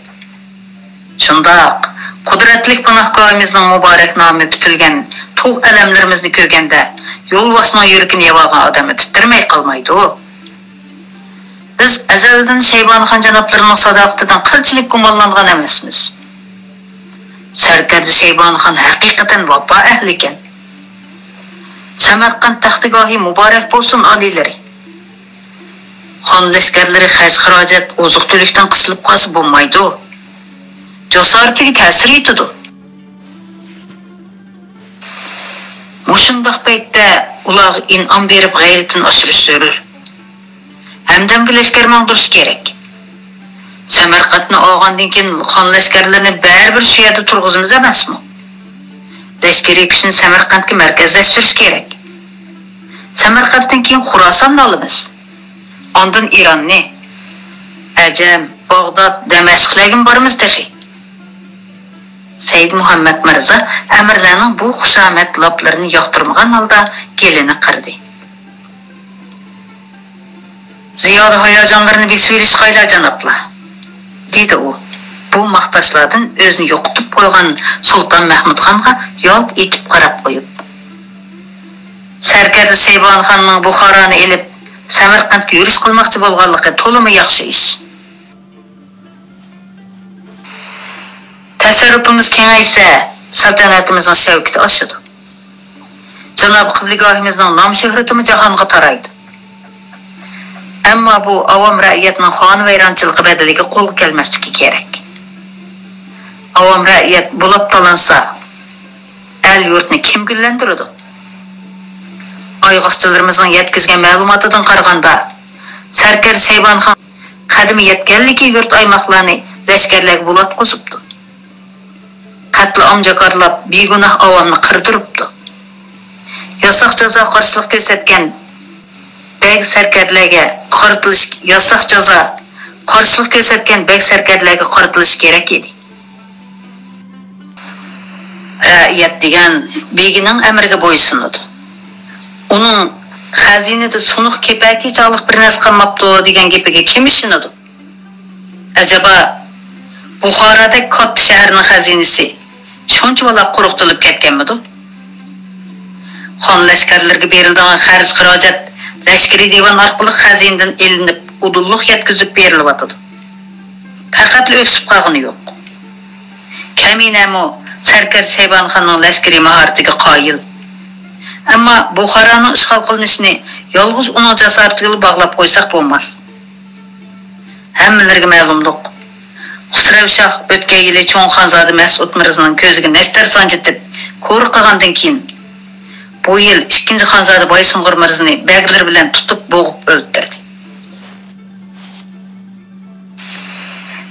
شۇنداق، قۇدرەتلىك پاناھگاھىمىزنىڭ مۇبارەك نامى پۈتۈلگەن تۇغ ئەلەملىرىمىزنى كۆرگەندە، يولۋاسنىڭ يۈرىكىنى يەۋالغان ئادەممۇ تىترىمەي قالمايدۇ. بىز ئەزەلدىن شەيبانىخان جانابلىرىنىڭ ساداقىتىدىن قىلچىلىك گۇمانلانغان ئەمەسمىز. سەركەردە شەيبانىخان ھەقىقەتەن ۋاپا ئەھلىكەن. سەمەرقەنت تەختىگاھى مۇبارەك بولسۇن ئالىيلىرى. خان لەشكەرلىرى خەج-خىراجەت، ئوزۇق-تۈلۈكتىن قىسىلىپ قالسا بولمايدۇ. جاسارىتىگە تەسىر يېتىدۇ. مۇشۇنداق پەيتتە ئۇلارغا ئىنئام بېرىپ غەيرىتىنى ئاشۇرۇش زۆرۈر. ھەمدەمگە لەشكەر ماڭدۇرۇش كېرەك. سەمەرقەنتنى ئالغاندىن كېيىن خان لەشكەرلىرىنى بەرىبىر شۇ يەردە تۇرغۇزىمىز ئەمەسمۇ؟ لەشكىرىي كۈچنى سەمەرقەنتكە مەركەزلەشتۈرۈش كېرەك. سەمەرقەنتتىن كېيىن خۇراساننى ئالىمىز. ئاندىن ئىراننى، ئەجەم، باغداد، دەمەشقلەرگىمۇ بارىمىز تېخى. سەيدمۇھەممەت مىرزا ئەمىرلەرنىڭ بۇ خۇشامەت لاپلىرىنى ياقتۇرمىغان ھالدا گېلىنى قىردى. زىيادە ھاياجانلىرىنى بېسىۋېلىشقايلا، جانابلار، دېدى ئۇ، بۇ ماختاشلاردىن ئۆزىنى يوقىتىپ قويغان سۇلتان مەھمۇدخانغا يالت ئېتىپ قاراپ قويۇپ. سەركەردە شەيبانىخاننىڭ بۇخارانى ئېلىپ، سەمەرقەنتكە يۈرۈش قىلماقچى بولغانلىقى تولىمۇ ياخشى ئىش. تەسەررۇپىمىز كېڭەيسە، سەلتەنىتىمىزنىڭ شەۋكىتى ئاشىدۇ. جانابىي قىبلىگاھىمىزنىڭ نام-شۆھرىتىمۇ جاھانغا تارايدۇ. ئەمما بۇ ئاۋام رەئىيەتنىڭ خانىۋەيرانچىلىقى بەدىلىگە قولغا كەلمەسلىكى كېرەك. ئاۋام رەئىيەت بۇلاپ تالانسا، ئەل-يۇرتنى كىم گۈللەندۈرىدۇ؟ ئاياغچىلىرىمىزنىڭ يەتكۈزگەن مەلۇماتىدىن قارىغاندا، سەركەردە شەيبانىخان قەدىمى يەتكەنلىكى يۇرت-ئايماقلارنى لەشكەرلەرگە بۇلاتقۇزۇپتۇ. قەتلىئام جاكارلاپ، بىگۇناھ ئاۋامنى قىردۇرۇپتۇ. ياساق جازا قارشىلىق كۆرسەتكەن بەگ سەركەردىلەرگە قارىتىلىش، ياساق جازا قارشىلىق كۆرسەتكەن بەگ سەركەردىلەرگە قارىتىلىشى كېرەك ئىدى. رەئىيەت دېگەن بېگىنىڭ ئەمرىگە بويسۇنىدۇ. ئۇنىڭ «خەزىنىدە سۇنۇق كېپەكى چاغلىق بىر نەرسە قالماپتۇ» دېگەن گېپىگە كىم ئىشىنىدۇ؟ ئەجەبا، بۇخارادەك كاتتا شەھەرنىڭ خەزىنىسى شۇنچىۋالا قۇرۇقتۇرۇلۇپ كەتكەنمىدۇ؟ خان لەشكەرلىرىگە بېرىلىدىغان خەرج-خىراجەت لەشكىرىي دىۋان ئارقىلىق خەزىنىدىن ئېلىنىپ، ئۇدۇللۇق يەتكۈزۈپ بېرىلىۋاتىدۇ. پەقەتلا ئۆكسۈپ قالغىنى يوق. كەمىنەمۇ سەركەردە شەيبانىخاننىڭ لەشكىرىي ماھارىتىگە قايىل. ئەمما بۇخارانىڭ ئىشغال قىلىنىشىنى يالغۇز ئۇنىڭ جاسارىتىگىلا باغلاپ قويساق بولماس. ھەممىلىرىگە مەلۇملۇق، خۇسرەۋ شاھ ئۆتكەن يىلى چوڭ خانزادە مەسئۇد مىرزىنىڭ كۆزىگە نەشتەر سانجىتىپ، كورە قىلغاندىن كېيىن، بۇ يىل ئىككىنچى خانزادە بايسۇنغۇر مىرزىنى بەگلىرى بىلەن تۇتۇپ بوغۇپ ئۆلتۈردى.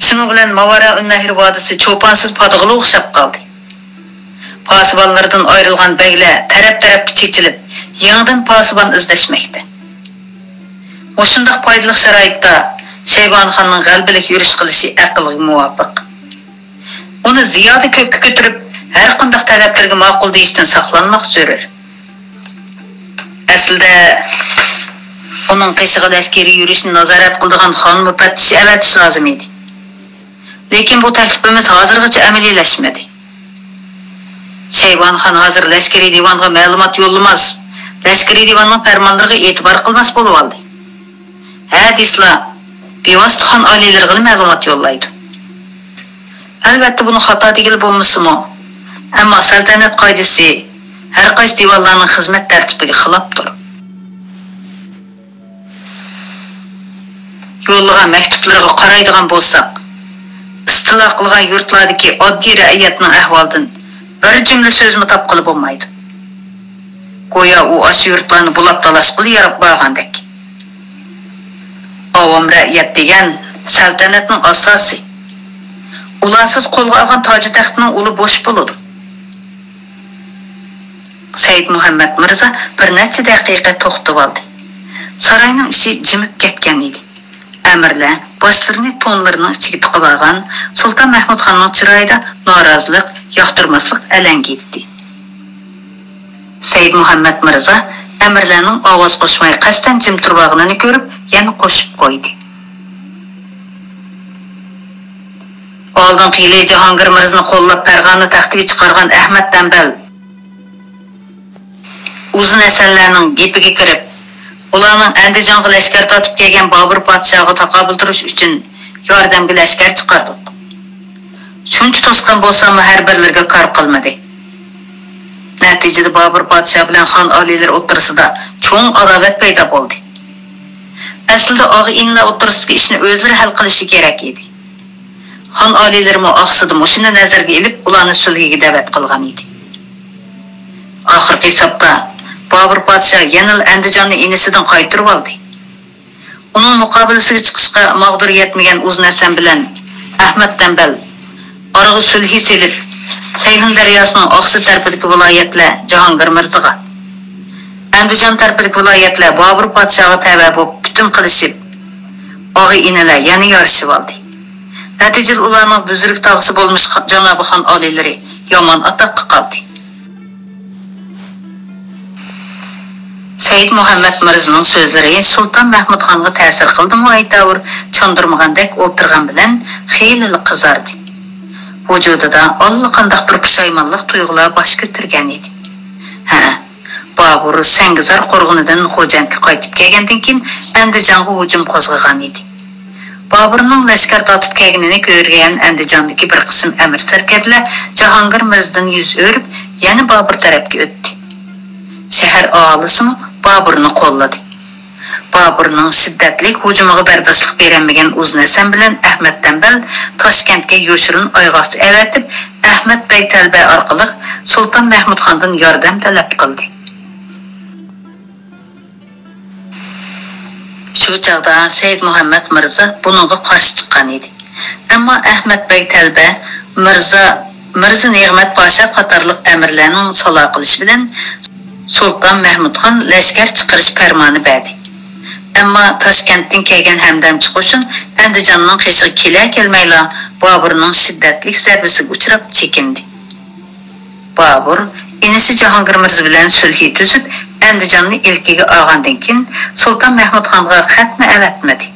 شۇنىڭ بىلەن ماۋارائۇننەھر ۋادىسى چوپانسىز پادىغىلا ئوخشاپ قالدى. پاسىبانلىرىدىن ئايرىلغان بەگلەر تەرەپ-تەرەپكە چېچىلىپ، يېڭىدىن پاسىبان ئىزدەشمەكتە. مۇشۇنداق پايدىلىق شارائىتتا شەيبانىخاننىڭ غەلىبىلىك يۈرۈش قىلىشى ئەقىلگە مۇۋاپىق. ئۇنى زىيادە كۆككە كۆتۈرۈپ، ھەرقانداق تەلەپلىرىگە ماقۇل دېيىشتىن ساقلانماق زۆرۈر. ئەسلىدە، ئۇنىڭ قېشىغا لەشكىرىي يۈرۈشنى نازارەت قىلىدىغان خان مۇپەتتىشى ئەۋەتىش لازىم ئىدى. لېكىن بۇ تەكلىپىمىز ھازىرغىچە ئەمەلىيلەشمىدى. شەيبانىخان ھازىر لەشكىرىي دىۋانغا مەلۇمات يوللىماس، لەشكىرىي دىۋاننىڭ پەرمانلىرىغا ئېتىبار قىلماس بولۇۋالدى. ھە دېسىلا، بىۋاسىتە خان ئالىيلىرىغىلا مەلۇمات يوللايدۇ. ئەلۋەتتە، بۇنى خاتا دېگىلى بولمىسىمۇ، ئەمما سەلتەنەت قائىدىسى ھەرقايسى دىۋانلارنىڭ خىزمەت تەرتىپىگە خىلاپتۇر. يوللىغان مەكتۇپلىرىغا قارايدىغان بولساق، ئىستىلا قىلغان يۇرتلاردىكى ئاددىي رەئىيەتنىڭ ئەھۋالىدىن بىر جۈملە سۆزمۇ تاپقىلى بولمايدۇ. گويا ئۇ ئاشۇ يۇرتلارنى بۇلاپ تالاشقىلى ياراپ بارغاندەك. ئاۋام رەئىيەت دېگەن سەلتەنەتنىڭ ئاساسى. ئۇلارسىز قولغا ئالغان تاجى تەختنىڭ ئۇلى بوش بولىدۇ. سەيدمۇھەممەت مىرزا بىر نەچچە دەقىقە توختىۋالدى. ساراينىڭ ئىچى جىمىپ كەتكەن ئىدى. ئەمىرلەر باشلىرىنى تونلىرىنىڭ ئىچىگە تىقىۋالغان. سۇلتان مەھمۇدخاننىڭ چىرايىدا نارازىلىق، ياقتۇرماسلىق ئەلەڭگىيتتى. سەيدمۇھەممەت مىرزا ئەمىرلەرنىڭ ئاۋاز قوشماي قەستەن جىم تۇرۇۋالغىنىنى كۆرۈپ، يەنە قوشۇپ قويدى. ئالدىنقى يىلى جاھانگىر مىرزىنى قوللاپ پەرغانە تەختىگە چىقارغان ئەھمەت دەمبەل ئۇزۇن ھەسەنلەرنىڭ گېپىگە كىرىپ، ئۇلارنىڭ ئەندىجانغا لەشكەر تارتىپ كەلگەن بابۇر پادىشاھىغا تاقابىل تۇرۇش ئۈچۈن ياردەمگە لەشكەر چىقاردۇق. شۇنچە توسقان بولساممۇ ھەر بىرلىرىگە كار قىلمىدى. نەتىجىدە بابۇر پادىشاھ بىلەن خان ئالىيلىرى ئوتتۇرىسىدا چوڭ ئاداۋەت پەيدا بولدى. ئەسلىدە ئاغا-ئىنىلەر ئوتتۇرىسىدىكى ئىشنى ئۆزلىرى ھەل قىلىشى كېرەك ئىدى. خان ئالىيلىرىمۇ ئاقسىدا مۇشۇنى نەزەرگە ئېلىپ، ئۇلارنى سۈلھىگە دەۋەت قىلغان ئىدى. ئاخىرقى ھېسابتا، بابۇر پادىشاھ يەنىلا ئەندىجاننى ئىنىسىدىن قايتۇرۇۋالدى. ئۇنىڭ مۇقابىلىسىگە چىقىشقا ماغدۇر يەتمىگەن ئۇزۇن ھەسەن بىلەن ئەھمەت دەمبەل ئارىغا سۈلھى سېلىپ، سەيھۇن دەرياسىنىڭ ئاقسۇ تەرىپىدىكى ۋىلايەتلەر جاھانگىر مىرزىغا، ئەندىجان تەرىپىدىكى ۋىلايەتلەر بابۇر پادىشاھقا تەۋە بولۇپ پۈتۈن قىلىشىپ، ئاغا-ئىنىلەر يەنە يارىشىۋالدى. نەتىجىدە ئۇلارنىڭ بۈزرۈك تاغىسى بولمىش جانابىي خان ئالىيلىرى يامان ئاتاققا قالدى. سەيدمۇھەممەت مىرزىنىڭ سۆزلىرى سۇلتان مەھمۇدخانغا تەسىر قىلدىمۇ ئەيتاۋۇر، چاندۇرمىغاندەك ئولتۇرغان بىلەن خېلىلا قىزاردى. ۋۇجۇدىدا ئاللىقانداق بىر پۇشايمانلىق تۇيغۇلار باش كۆتۈرگەن ئىدى. ھە، بابۇر سەڭگىزار قورغىنىدىن خوجەنتكە قايتىپ كەلگەندىن كېيىن ئەندىجانغا ھۇجۇم قوزغىغان ئىدى. بابۇرنىڭ لەشكەر تارتىپ كەلگىنىنى كۆرگەن ئەندىجاندىكى بىر قىسىم ئەمىر سەركەردىلەر جاھانگىر مىرزىدىن يۈز ئۆرۈپ، يەنە بابۇر تەرەپكە ئۆتتى. شەھەر ئاھالىسىمۇ بابۇرنى قوللىدى. بابۇرنىڭ شىددەتلىك ھۇجۇمىغا بەرداشلىق بېرەلمىگەن ئۇزۇن ھەسەن بىلەن ئەھمەت دەمبەل تاشكەنتكە يوشۇرۇن ئايغاقچى ئەۋەتىپ، ئەھمەت بەگ تەلبە ئارقىلىق سۇلتان مەھمۇدخاندىن ياردەم تەلەپ قىلدى. شۇ چاغدا سەيىد مۇھەممەد مىرزا بۇنىڭغا قارشى چىققان ئىدى. ئەمما ئەھمەت بەگ تەلبە، مىرزا، مىرزا نېغمەت پاشا قاتارلىق ئەمىرلەرنىڭ سالا قىلىشى بىلەن سۇلتان مەھمۇدخان لەشكەر چىقىرىش پەرمانى بەردى. ئەمما تاشكەنتتىن كەلگەن ھەمدەمچى قوشۇن ئەندىجاننىڭ قېشىغا كېلە-كەلمەيلا بابۇرنىڭ شىددەتلىك زەربىسىگە ئۇچراپ چېكىندى. بابۇر ئىنىسى جاھانگىر مىرزا بىلەن سۈلھى تۈزۈپ، ئەندىجاننى ئىلكىگە ئالغاندىن كېيىن، سۇلتان مەھمۇدخانغا خەتمۇ ئەۋەتمىدى.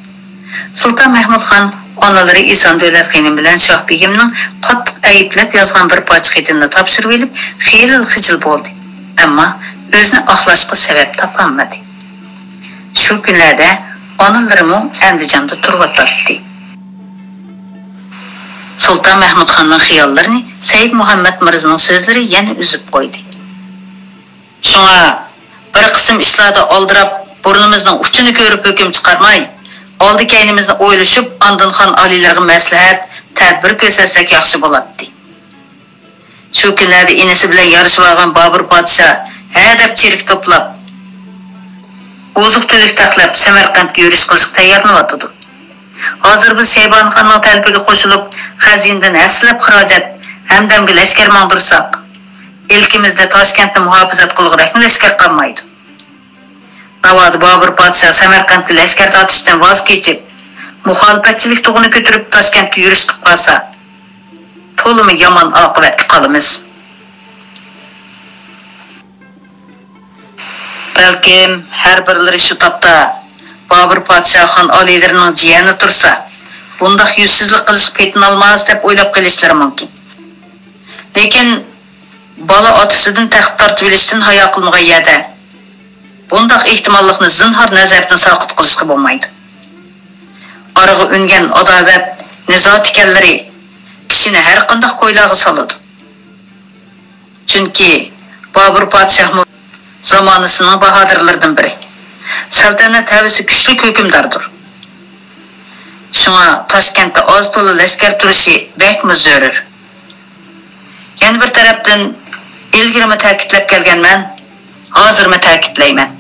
سۇلتان مەھمۇدخان ئانىلىرى ئېسان دۆلەت خېنىم بىلەن شاھ بېگىمنىڭ قاتتىق ئەيىبلەپ يازغان بىر پارچە خېتىنى تاپشۇرۇۋېلىپ، خېلىلا خىجىل بولدى. ئەمما ئۆزىنى ئاقلاشقا سەۋەب تاپالمىدى. شۇ كۈنلەردە ئانىلىرىمۇ ئەندىجاندا تۇرۇۋاتاتتى. سۇلتان مەھمۇدخاننىڭ خىياللىرىنى سەيىد مۇھەممەد مىرزىنىڭ سۆزلىرى يەنە ئۈزۈپ قويدى. شۇڭا بىر قىسىم ئىشلاردا ئالدىراپ، بۇرنىمىزنىڭ ئۇچىنى كۆرۈپ ھۆكۈم چىقارماي، ئالدى-كەينىمىزنى ئويلىشىپ، ئاندىن خان ئالىيلىرىغا مەسلىھەت، تەدبىر كۆرسەتسەك ياخشى بولاتتى. شۇ كۈنلەردە ئىنىسى بىلەن يارىشىۋالغان بابۇر پادىشاھ ھە دەپ چېرىك توپلاپ، ئوزۇق-تۈلۈك تەقلەپ، سەمەرقەنتكە يۈرۈش قىلىشقا تەييارلىنىۋاتىدۇ. ھازىر بىز شەيبانىخاننىڭ تەلىپىگە قوشۇلۇپ، خەزىنىدىن ھەسسىلەپ خىراجەت، ھەمدەمگە لەشكەر ماڭدۇرساق، ئىلكىمىزدە تاشكەنتنى مۇھاپىزەت قىلغۇدەكمۇ لەشكەر قالمايدۇ. ناۋادا بابۇر پادىشاھ سەمەرقەنتكە لەشكەر تارتىشتىن ۋاز كېچىپ، مۇخالىپەتچىلىك تۇغىنى كۆتۈرۈپ، تاشكەنتكە يۈرۈش قىلىپ قالسا، تولىمۇ يامان ئاقىۋەتكە قالىمىز. بەلكىم ھەر بىرلىرى شۇ تاپتا بابۇر پادىشاھ خان ئالىيلىرىنىڭ جىيەنى تۇرسا، بۇنداق يۈزسىزلىك قىلىشقا پېتىنالماس دەپ ئويلاپ قېلىشلىرى مۇمكىن. لېكىن بالا ئاتىسىدىن تەخت تارتىۋېلىشتىن ھايا قىلمىغان يەردە بۇنداق ئېھتىماللىقنى زىنھار نەزەردىن ساقىت قىلىشقا بولمايدۇ. ئارىغا ئۈنگەن ئاداۋەت، نىزا تىكەنلىرى كىشىنى ھەرقانداق كويلارغا سالىدۇ. چۈنكى بابۇر پادىشاھمۇ زامانىسىنىڭ باھادىرلىرىدىن بىرى، سەلتەنەت ھەۋىسى كۈچلۈك ھۆكۈمداردۇر. شۇڭا تاشكەنتتە ئاز تولا لەشكەر تۇرۇشى بەكمۇ زۆرۈر. يەنە بىر تەرەپتىن، ئىلگىرىمۇ تەكىتلەپ كەلگەنمەن، ھازىرمۇ تەكىتلەيمەن.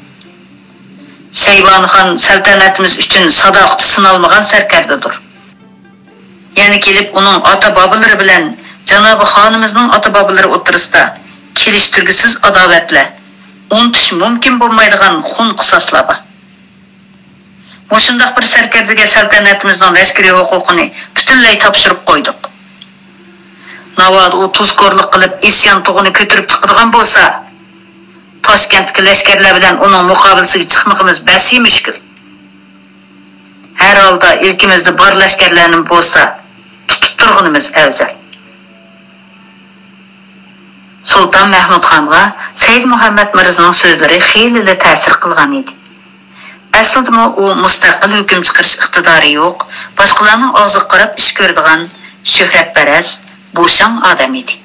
شەيبانىخان سەلتەنىتىمىز ئۈچۈن ساداقىتى سىنالمىغان سەركەردىدۇر. يەنە كېلىپ ئۇنىڭ ئاتا-بابىلىرى بىلەن جانابى خانىمىزنىڭ ئاتا-بابىلىرى ئوتتۇرىسىدا كېلىشتۈرگۈسىز ئاداۋەتلەر، ئۇنتۇش مۇمكىن بولمايدىغان خۇن-قىساسلار بار. مۇشۇنداق بىر سەركەردىگە سەلتەنىتىمىزنىڭ لەشكىرىي ھوقۇقىنى پۈتۈنلەي تاپشۇرۇپ قويدۇق. ناۋادا ئۇ تۇزكورلۇق قىلىپ ئىسيان تۇغىنى كۆتۈرۈپ چىقىدىغان بولسا، تاشكەنتتىكى لەشكەرلەر بىلەن ئۇنىڭ مۇقابىلىسىگە چىقمىقىمىز بەسى مۈشكۈل. ھەر ھالدا ئىلكىمىزدە بار لەشكەرلەرنى بولسا تۇتۇپ تۇرغىنىمىز ئەۋزەل. سۇلتان مەھمۇدخانغا سەيدى مۇھەممەد مىرزىنىڭ سۆزلىرى خېلىلا تەسىر قىلغان ئىدى. ئەسلىدىمۇ ئۇ مۇستەقىل ھۆكۈم چىقىرىش ئىقتىدارى يوق، باشقىلارنىڭ ئاغزىغا قاراپ ئىش كۆرىدىغان، شۆھرەتپەرەس، بوشاڭ ئادەم ئىدى.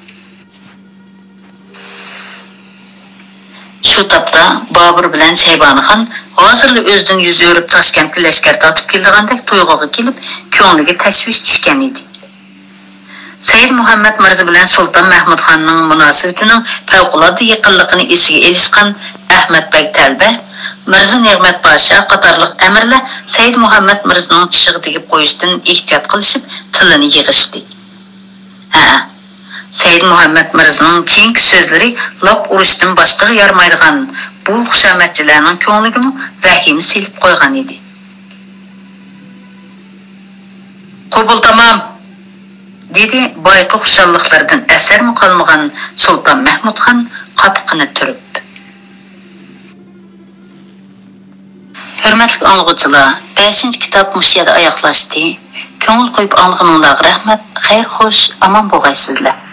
شۇ تاپتا بابۇر بىلەن شەيبانىخان ھازىرلا ئۆزىدىن يۈز ئۆرۈپ تاشكەنتكە لەشكەر تارتىپ كېلىدىغاندەك تۇيغۇغا كېلىپ، كۆڭلىگە تەشۋىش چۈشكەن ئىدى. سەيىد مۇھەممەد مىرزا بىلەن سۇلتان مەھمۇدخاننىڭ مۇناسىۋىتىنىڭ پەۋقۇلئاددە يېقىنلىقىنى ئېسىگە ئېلىشقان ئەخمەت بەگ تەلبە، مىرزا نېغمەت پاشا قاتارلىق ئەمىرلەر سەيىد مۇھەممەد مىرزىنىڭ چىشىغا تېگىپ قويۇشتىن ئېھتىيات قىلىشىپ، تىلىنى يىغىشتى. ھە، سەيدى مۇھەممەد مىرزىنىڭ كېيىنكى سۆزلىرى لاپ ئۇرۇشتىن باشقىغا يارىمايدىغان بۇ خۇشامەتچىلەرنىڭ كۆڭلىگىمۇ ۋەھىمە سېلىپ قويغان ئىدى. قوبۇل تامام! دېدى بايىقى خۇشاللىقلىرىدىن ئەسەرمۇ قالمىغان سۇلتان مەھمۇدخان قاپىقىنى تۈرۈپ. ھۆرمەتلىك ئاڭلىغۇچىلار، بەشىنچى كىتاب مۇشۇ يەردە ئاياغلاشتى. كۆڭۈل قويۇپ ئاڭلىغىنىڭلارغا رەھمەت، خەير خوش، ئامان بولغايسىزلەر.